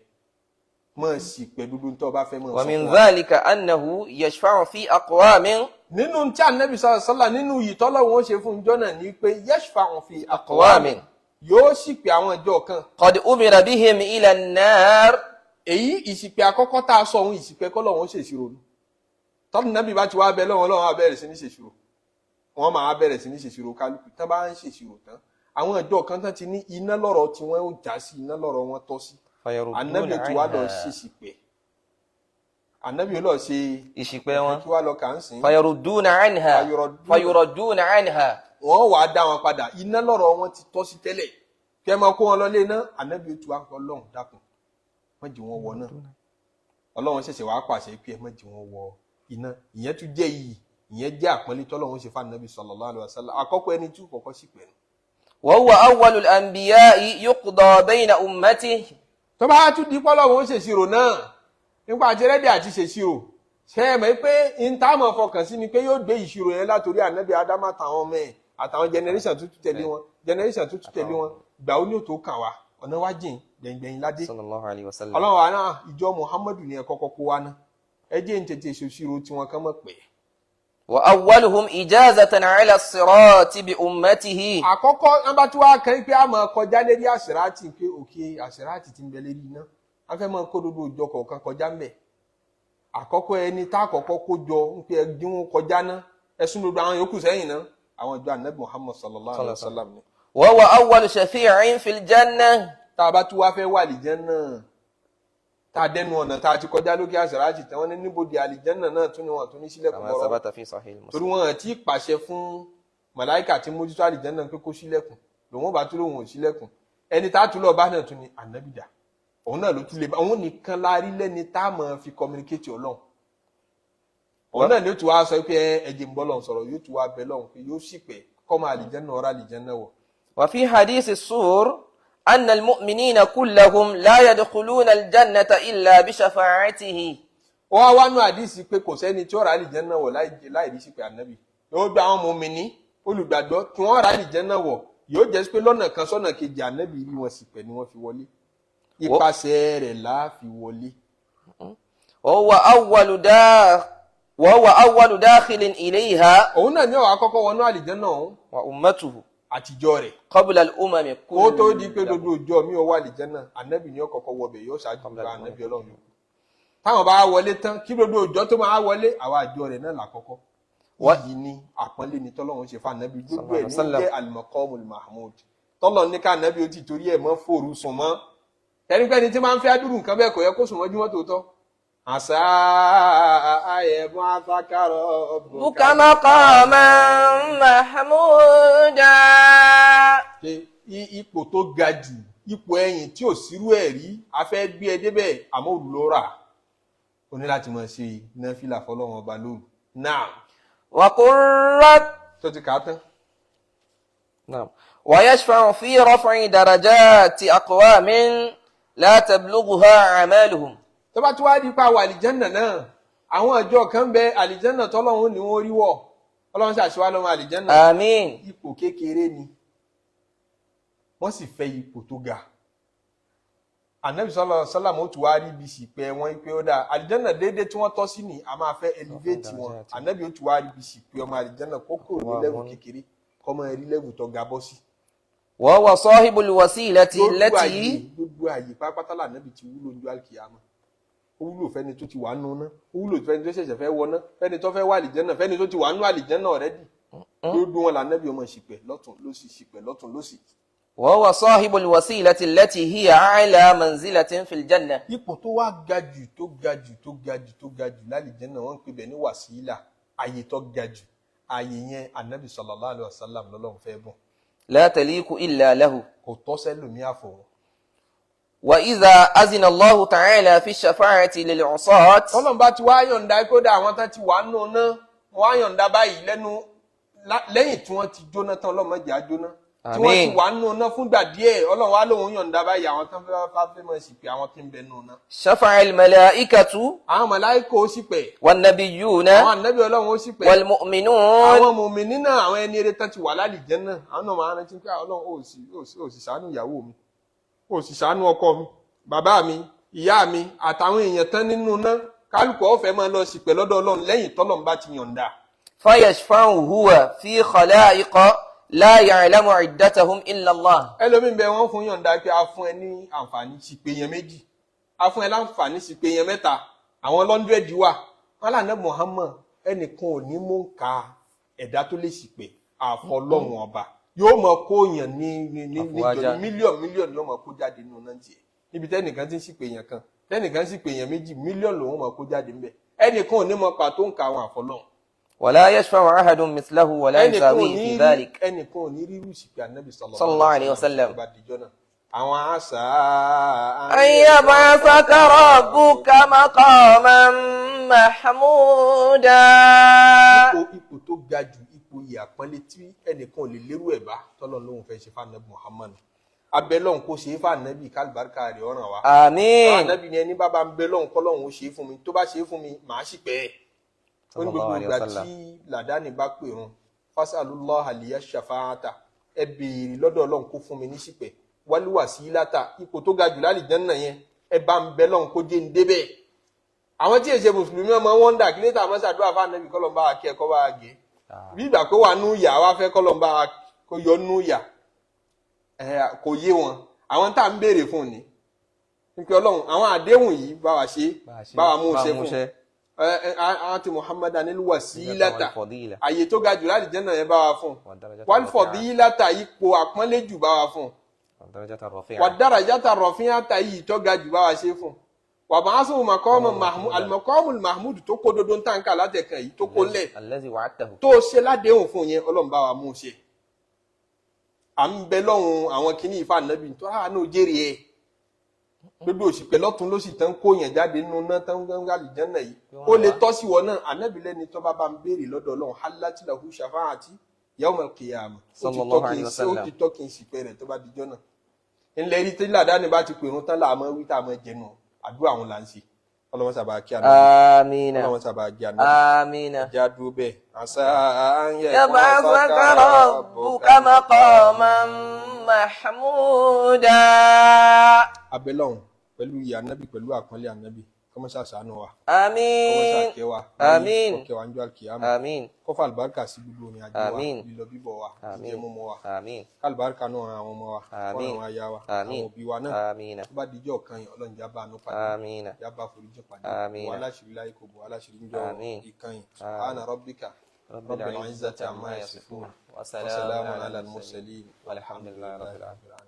Máa ṣìpẹ̀ dúdú tó o bá fẹ́ máa sọ ومن fún wa. ذلك أنه يشفع في أقوام Nínú tí anabi sallallahu alaihi wasallam, nínú yìí tọ́lọ́run ó ṣe fún ìjọ náà ni pé yashfa'u fi أقوام aqwamin, yóò ṣìpẹ̀ àwọn ìjọ kan. قد أمر بهم إلى النار. Èyí ìṣìpẹ̀ àkọ́kọ́ tá a sọ òun, ìṣìpẹ̀ kọ́lọ́run ó ṣèṣirò ni. Tọ́lù nábì bá ti wá bẹ lọ́wọ́, Ọlọ́run á bẹ̀rẹ̀ sí ní ṣèṣirò. Wọ́n máa bẹ̀rẹ̀ sí ní ṣèṣirò kálukú tán. Bá ń ṣèṣirò tán, àwọn ìjọ kan tán ti ní iná lọ́rọ̀ tí wọ́n ó já sí, iná lọ́rọ̀ wọn tọ́ sí. فيردون Ànábì tí wàá lọ عنها. ṣèṣìpẹ̀, ànábì ó lọ ṣe ìṣìpẹ̀ wọn. Kí wàá lọ kà ń sìn. فيردون عنها. فيردون. فيردون عنها. Wọ́n wàá dá wọn padà, iná lọ́rọ̀ wọn ti tọ́ sí tẹ́lẹ̀, kí ẹ máa kó wọn lọ lé iná. Ànábì tí wàá kọ́, Ọlọ́run, dákun, má jẹ́ wọn wọ náà. Ọlọ́run ṣẹ̀ṣẹ̀ wàá pàṣẹ pé ẹ má jẹ́ wọn wọ iná. Ìyẹn tún jẹ́ iyì, ìyẹn jẹ́ àpọ́nlé tọ́lọ́run ṣe fún ànábì sallallahu alaihi wasallam, àkọ́kọ́ ẹni tí kọ́kọ́ sì pẹ̀lú. وهو أول الأنبياء يقضى بين أمته. Tó bá tún di pọ́lọ́run ó ṣèṣirò náà nípa àti rẹ́dí àti ṣèṣirò, ṣe é mọ̀ pé n tá mọ̀ fọkàn sí ni pé yóò gbé ìṣirò yẹn látòrí ànábì Ádámù àtàwọn ọmọ ẹ̀, àtàwọn generation tó tún tẹ̀lé wọn, generation tó tún tẹ̀lé wọn. Gbà ó ní òtó kàn wá, ọ̀nà wá jìn, gbẹ̀ngbẹ̀yìn ládé. صلى الله عليه وسلم. Ọlọ́run wa náà, ìjọ Muhammadu ni ẹ kọ́kọ́ kó wá ná, ẹ jẹ́ ń tètè ṣèṣirò tiwọn kán mọ̀ pé. وأولهم إجازة على الصراط بأمته. Àkọ́kọ́ wọn bá tún wá kàn pé a máa kọjá lérí àṣíráàtì, pé òkè àṣíráàtì ti ń bẹ lérí iná, a fẹ́ máa kó gbogbo ìjọ kọ̀ọ̀kan kọjá ń bẹ̀. Àkọ́kọ́ ẹni tá àkọ́kọ́ kó jọ ń pé ẹdínwó kọjá ná, ẹsùn gbogbo àwọn yòókù sẹ́yìn ná, àwọn ìjọ anabi Muhammad sallallahu alayhi wa sallam ni. وهو أول شفيع في الجنة. Tá a bá tún wá fẹ́ wà àlìjánnà, tá a dẹnu ọ̀nà, tá a ti kọjá lókè àṣíráàtì tán, wọ́n ní níbodè àlìjánnà náà tún ni wọ́n tún ní sílẹ̀kùn كما bọ̀rọ̀ ثبت في صحيح torí مسلم. wọn àti pàṣẹ fún màláìkà tí mójútó àlìjánnà pé kó ṣílẹ̀kùn, lòun ò bá tún lòun ò ṣílẹ̀kùn. Ẹni tá a tún lọ bá náà tún ni ànábìdà, òun náà ló tún lè bá òun nìkan la rí lẹ́ni tá a máa fi communicate Ọlọ́run. Òun náà ni ó tún wá sọ pé ẹ jẹ́ n bọ́ lọ́hùn sọ̀rọ̀, yóò tún wá bẹ lọ́hùn pé yóò sì pẹ́ kọ́mọ àlìjánnà ọ̀rọ̀ àlìjánnà wọ̀. وفي حديث السور أن المؤمنين كلهم لا يدخلون الجنة إلا بشفاعته. Ó wá wánú àdìsí pé kò sẹ́ni tí ó rà àlìjánnà wọ̀ láì rí sí pé ànábì yóò gba àwọn mùmíní olùgbàgbọ́ tí wọ́n rà àlìjánnà wọ̀, yóò jẹ́ pé lọ́nà kan sọ́nà kejì, ànábì rí wọn sì pẹ̀ ni wọ́n fi wọlé, ipasẹ̀ rẹ̀ la fi wọlé. وهو أول داخل إليها. Òun náà ní ọ̀wá àkọ́kọ́ wọnú àlìjánnà ọ̀hún. وأمته. Àtijọ́ rẹ̀. قبل الأمم. Kó tó di pé gbogbo ìjọ mi ò wọ àlìjánnà, ànábì ní ọ̀kọ̀ọ̀kọ̀ wọbẹ̀, yóò ṣáájú gba ànábì Ọlọ́run yòókù. Táwọn bá wọlé tán, kí gbogbo ìjọ tó máa wọlé, àwa àjọ rẹ̀ náà làkọ́kọ́. Yìí ni àpọ́nlé ni tọ́lọ́run ṣe fún ànábì. Gbogbo ẹ̀ ní jẹ́ al-maqamul mahmud tọ́lọ́ ní ká ànábì ó ti torí ẹ̀ mọ́ fòrú sùn mọ́. Ẹnikẹ́ni tí máa ń fẹ́ adúrú nǹkan bẹ́ẹ̀, kò yẹ kó sùn mọ́júmọ́ tòótọ́. Àṣà àyẹ̀bùn afákàrọ̀ ربك مقاما محمودا. Ṣe ipò tó ga jù, ipò ẹ̀yìn tí ò sírú ẹ̀ rí, a fẹ́ gbé ẹ débẹ̀, àmọ́ òru ló rà ó ní láti máa ṣe náfìlà fọlọ́run ọba lóru náà. وقل رب Tó ti kà á tán. نعم، ويشفع في رفع درجات أقوام لا تبلغها أعمالهم. Tó bá tún wá di pa wà àlìjánà náà, àwọn ìjọ kan bẹ àlìjánà tọ́lọ́run ní wọ́n rí wọ̀. Ọlọ́run ṣàṣìwá lọ́mọ àlìjánà. آمين. Ipò kékeré ni wọ́n sì fẹ́, ipò tó ga, anabi sọlọ sọlá ó tún wá rí ibi sì pé wọn pé ó dáa, àlìjánà déédéé tí wọ́n tọ́ sí ni a máa fẹ́ elevate wọn. Anabi ó tún wá rí ibi sì pé ọmọ àlìjánà kó kúrò ní level kékeré, kó máa rí level tó ga bọ́ sí. وهو صاحب الوسيلة Gbogbo àyè التي gbogbo àyè pátápátá lànàbì ti wúlò ní alkiyama. Ó wúlò fẹ́ni tó ti wà nù ná, ó wúlò fẹ́ni tó ṣẹ̀ṣẹ̀ fẹ́ wọná, fẹ́ni tó fẹ́ wà àlìjánà, fẹ́ni tó ti wà nù àlìjánà already. Gbogbo wọn lànàbì ọmọ ṣìpẹ̀ lọ́tún lósì, ṣìpẹ̀ lọ́tún lósì. وهو صاحب الوسيلة التي هي أعلى منزلة في الجنة. Ipò tó wá ga jù, tó ga jù, tó ga jù, tó ga jù lálìjánà, wọ́n ń pè bẹ́ẹ̀ ní wàsílà, àyè tó ga jù. Àyè yẹn, anabi sallallahu alaihi wasallam lọ́lọ́run fẹ́ bọ̀. لا تليق إلا له. Kò tọ́ sẹ́lòmí àfọwọ́. وإذا أذن الله تعالى في الشفاعة للعصاة Tọ́lọ́n bá ti wá yọ̀ǹda kódà àwọn tán ti wà nù ná, wọ́n á yọ̀ǹda báyìí lẹ́nu lẹ́yìn tí wọ́n ti jóná tán, Ọlọ́run má jẹ́ á jóná, tí wọ́n ti Àmín. wà nù ná fúngbà díẹ̀, Ọlọ́run wá lóun yọ̀ǹda báyìí, àwọn tán fẹ́ bá fẹ́ máa sì pé àwọn tí ń bẹ nù ná. شفع الملائكة Àwọn màláíkà ó sì pẹ̀. والنبيون Àwọn ànábì Ọlọ́run ó sì pẹ̀. والمؤمنون. Àwọn mùmíní náà, àwọn ẹni eré tán ti wà lálìjánnà, àwọn náà máa rántí pé Ọlọ́run, ó sì ṣàánú ìyàwó mi, ó sì ṣàánú ọkọ mi, bàbá mi. Ìyá mi àtàwọn èèyàn tán nínú náà, kálukú ọ̀fẹ́ máa lọ sípẹ̀ lọ́dọ̀ Ọlọ́run lẹ́yìn tọ́lọ́run bá ti yọ̀ǹda. فيشفع هو في خلائق لا يعلم عدتهم إلا الله. Ẹlòmíín bẹ, wọ́n fún yọ̀ǹda pé a fún ẹ ní àǹfààní sípè yẹn méjì, a fún ẹ láǹfààní sípè yẹn mẹ́ta, àwọn 100 wà wọn lànà Muhammad. Ẹnìkan ò ní mú ka ẹ̀dá tó lè sípè àfọlọ́run Ọba. Yóò mọ kó yàn ní Àfọwájá. Níjọ mílíọ̀nù mílíọ̀nù yóò mọ kó jáde nínú náà tiẹ̀ níbi tẹ́nìkan ti ń sípè yàn kan, tẹ́nìkan sípè yàn méjì, mílíọ̀nù lòún mọ kó jáde ńbẹ. Ẹnìkan ò ní mọ pàtó ń ka àwọn àfọlọ́run. ولا يشفع أحد مثله ولا Ẹnìkan ò يساويه ní في rí ذلك. ẹnìkan ò ní rírú ìsìnkú Ànábì صلى الله عليه وسلم. Tó bá dijọ́ náà, àwọn àṣà. أن يبعثك ربك مقاما محمودا. Ipò tó ga jù, ipò ìyè àpọ́nlé tí ẹnìkan ò lè lérú ẹ̀ bá, tọ́lọ́ lóhun fẹ́ ṣe fáànàbì Muhammad. Abẹ́lọ́hún kó ṣe é fáànàbì, kálíbáríkà rẹ̀ ọ̀ràn wa. آمين. Fáànàbì ni ẹni bá bá ń bẹ lọ́hún kọ́lọ́hún ó ṣe é fún mi, tó bá ṣe é fún mi, màá sì pẹ́ ẹ̀. Ó ní gbogbo صلى الله عليه ìgbà وسلم. tí làdáni bá pè run, فاسألوا الله لي الشفاعة, ẹ béèrè lọ́dọ̀ Ọlọ́run kó fún mi ní sípẹ̀, والوسيلة, ipò tó ga jù lálìjánnà yẹn, ẹ bá ń bẹ lọ́hún kó jẹ́ ń débẹ̀. Àwọn tí èsè mùsùlùmí ọmọ wọn dà kí létà àmọ́ sàdúrà fún Ànábì kọ́lọ́ bá wa kí ẹ kọ́ bá wa gé, bí ìgbà pé wà nú yà wá fẹ́ kọ́lọ́ bá wa kó yọ nú yà ẹ, kò yé wọn. Àwọn tá à ń béèrè fún ni nípa Ọlọ́run, àwọn àdéhùn yìí, bá wa ṣe, bá wa mú un ṣe fún ẹ ẹ àti Muhammad الوسيلة, والفضيلة. Àyè tó ga jù lálìjánnà yẹn, bá wa fún. والدرجة والفضيلة, ipò àpọ́nlé jù, bá wa fún. والدرجة الرفيعة. والدرجة الرفيعة, yìí tó ga jù, bá wa ṣe fún. وابعثه مقاما محمود, المقام المحمود tó kó dodo ń tànká látẹ̀kàn yìí tó kó lẹ̀ الذي وعدته. Tó ṣe ládéhùn fún yẹn, Ọlọ́run bá wa mú un ṣe. À ń bẹ lọ́hùn àwọn kìíní ìfà nàbì tó àánú jèrè ẹ̀, gbogbo òṣìpẹ̀ lọ́tún ló sì tán kó yẹn jáde nínú náà tán gángan àlìjánà yìí, ó lè tọ́ sí wọn náà. Ànábì lẹ́ni tó bá bá ń béèrè lọ́dọ̀ Ọlọ́run, حلت له شفاعتي يوم القيامة, ó ti tọ́ صلى الله kí عليه n sí ó وسلم. ti tọ́ kí n sì pẹ́ rẹ̀ tó bá dijọ́ náà. Ńlẹ̀ rí tí làdáni bá ti pèrún tán làmọ́ wí tá a mọ̀ jẹnu àdúrà àwọn là ń ṣe. Ọlọ́wọ́n sábà kí àná, آمين. Ọlọ́wọ́n sábà jẹ́ àná. آمين. Já dúró bẹ́ẹ̀. عسى أن يبعثك ربك مقاما محمودا. Abẹ́lọ́hún pẹ̀lú ìyá Ànábì, pẹ̀lú àpọ́nlé Ànábì, kọ́mọ́sà ṣàánú wa, kọ́mọ́sà آمين. kẹ́ wa, آمين. kọ́kẹ́ wa ń jọ àlùkìyámà, آمين. kọ́fà àlùbáríkà sí gbogbo ìrìn àjò wa, آمين. lílọ bíbọ̀ wa, jíjẹ آمين. mímu wa, آمين. kálùbáríkà náà ran àwọn ọmọ wa, kọ́ آمين. àwọn aya wa, àwọn آمين. òbí wa náà. آمين. Tó bá dijọ́ kan yẹn, Ọlọ́run já bá àánú pàdé, آمين. já bá foríjì pàdé, آمين. wà aláṣìírí láyé, kò bọ̀ aláṣìírí ń jọ آمين. ìkànnì. سبحان ربك رب رب العزة العزة عما عما يصفون يصفون وسلام وسلام على على المرسلين المرسلين والحمد لله رب العالمين. العالمين.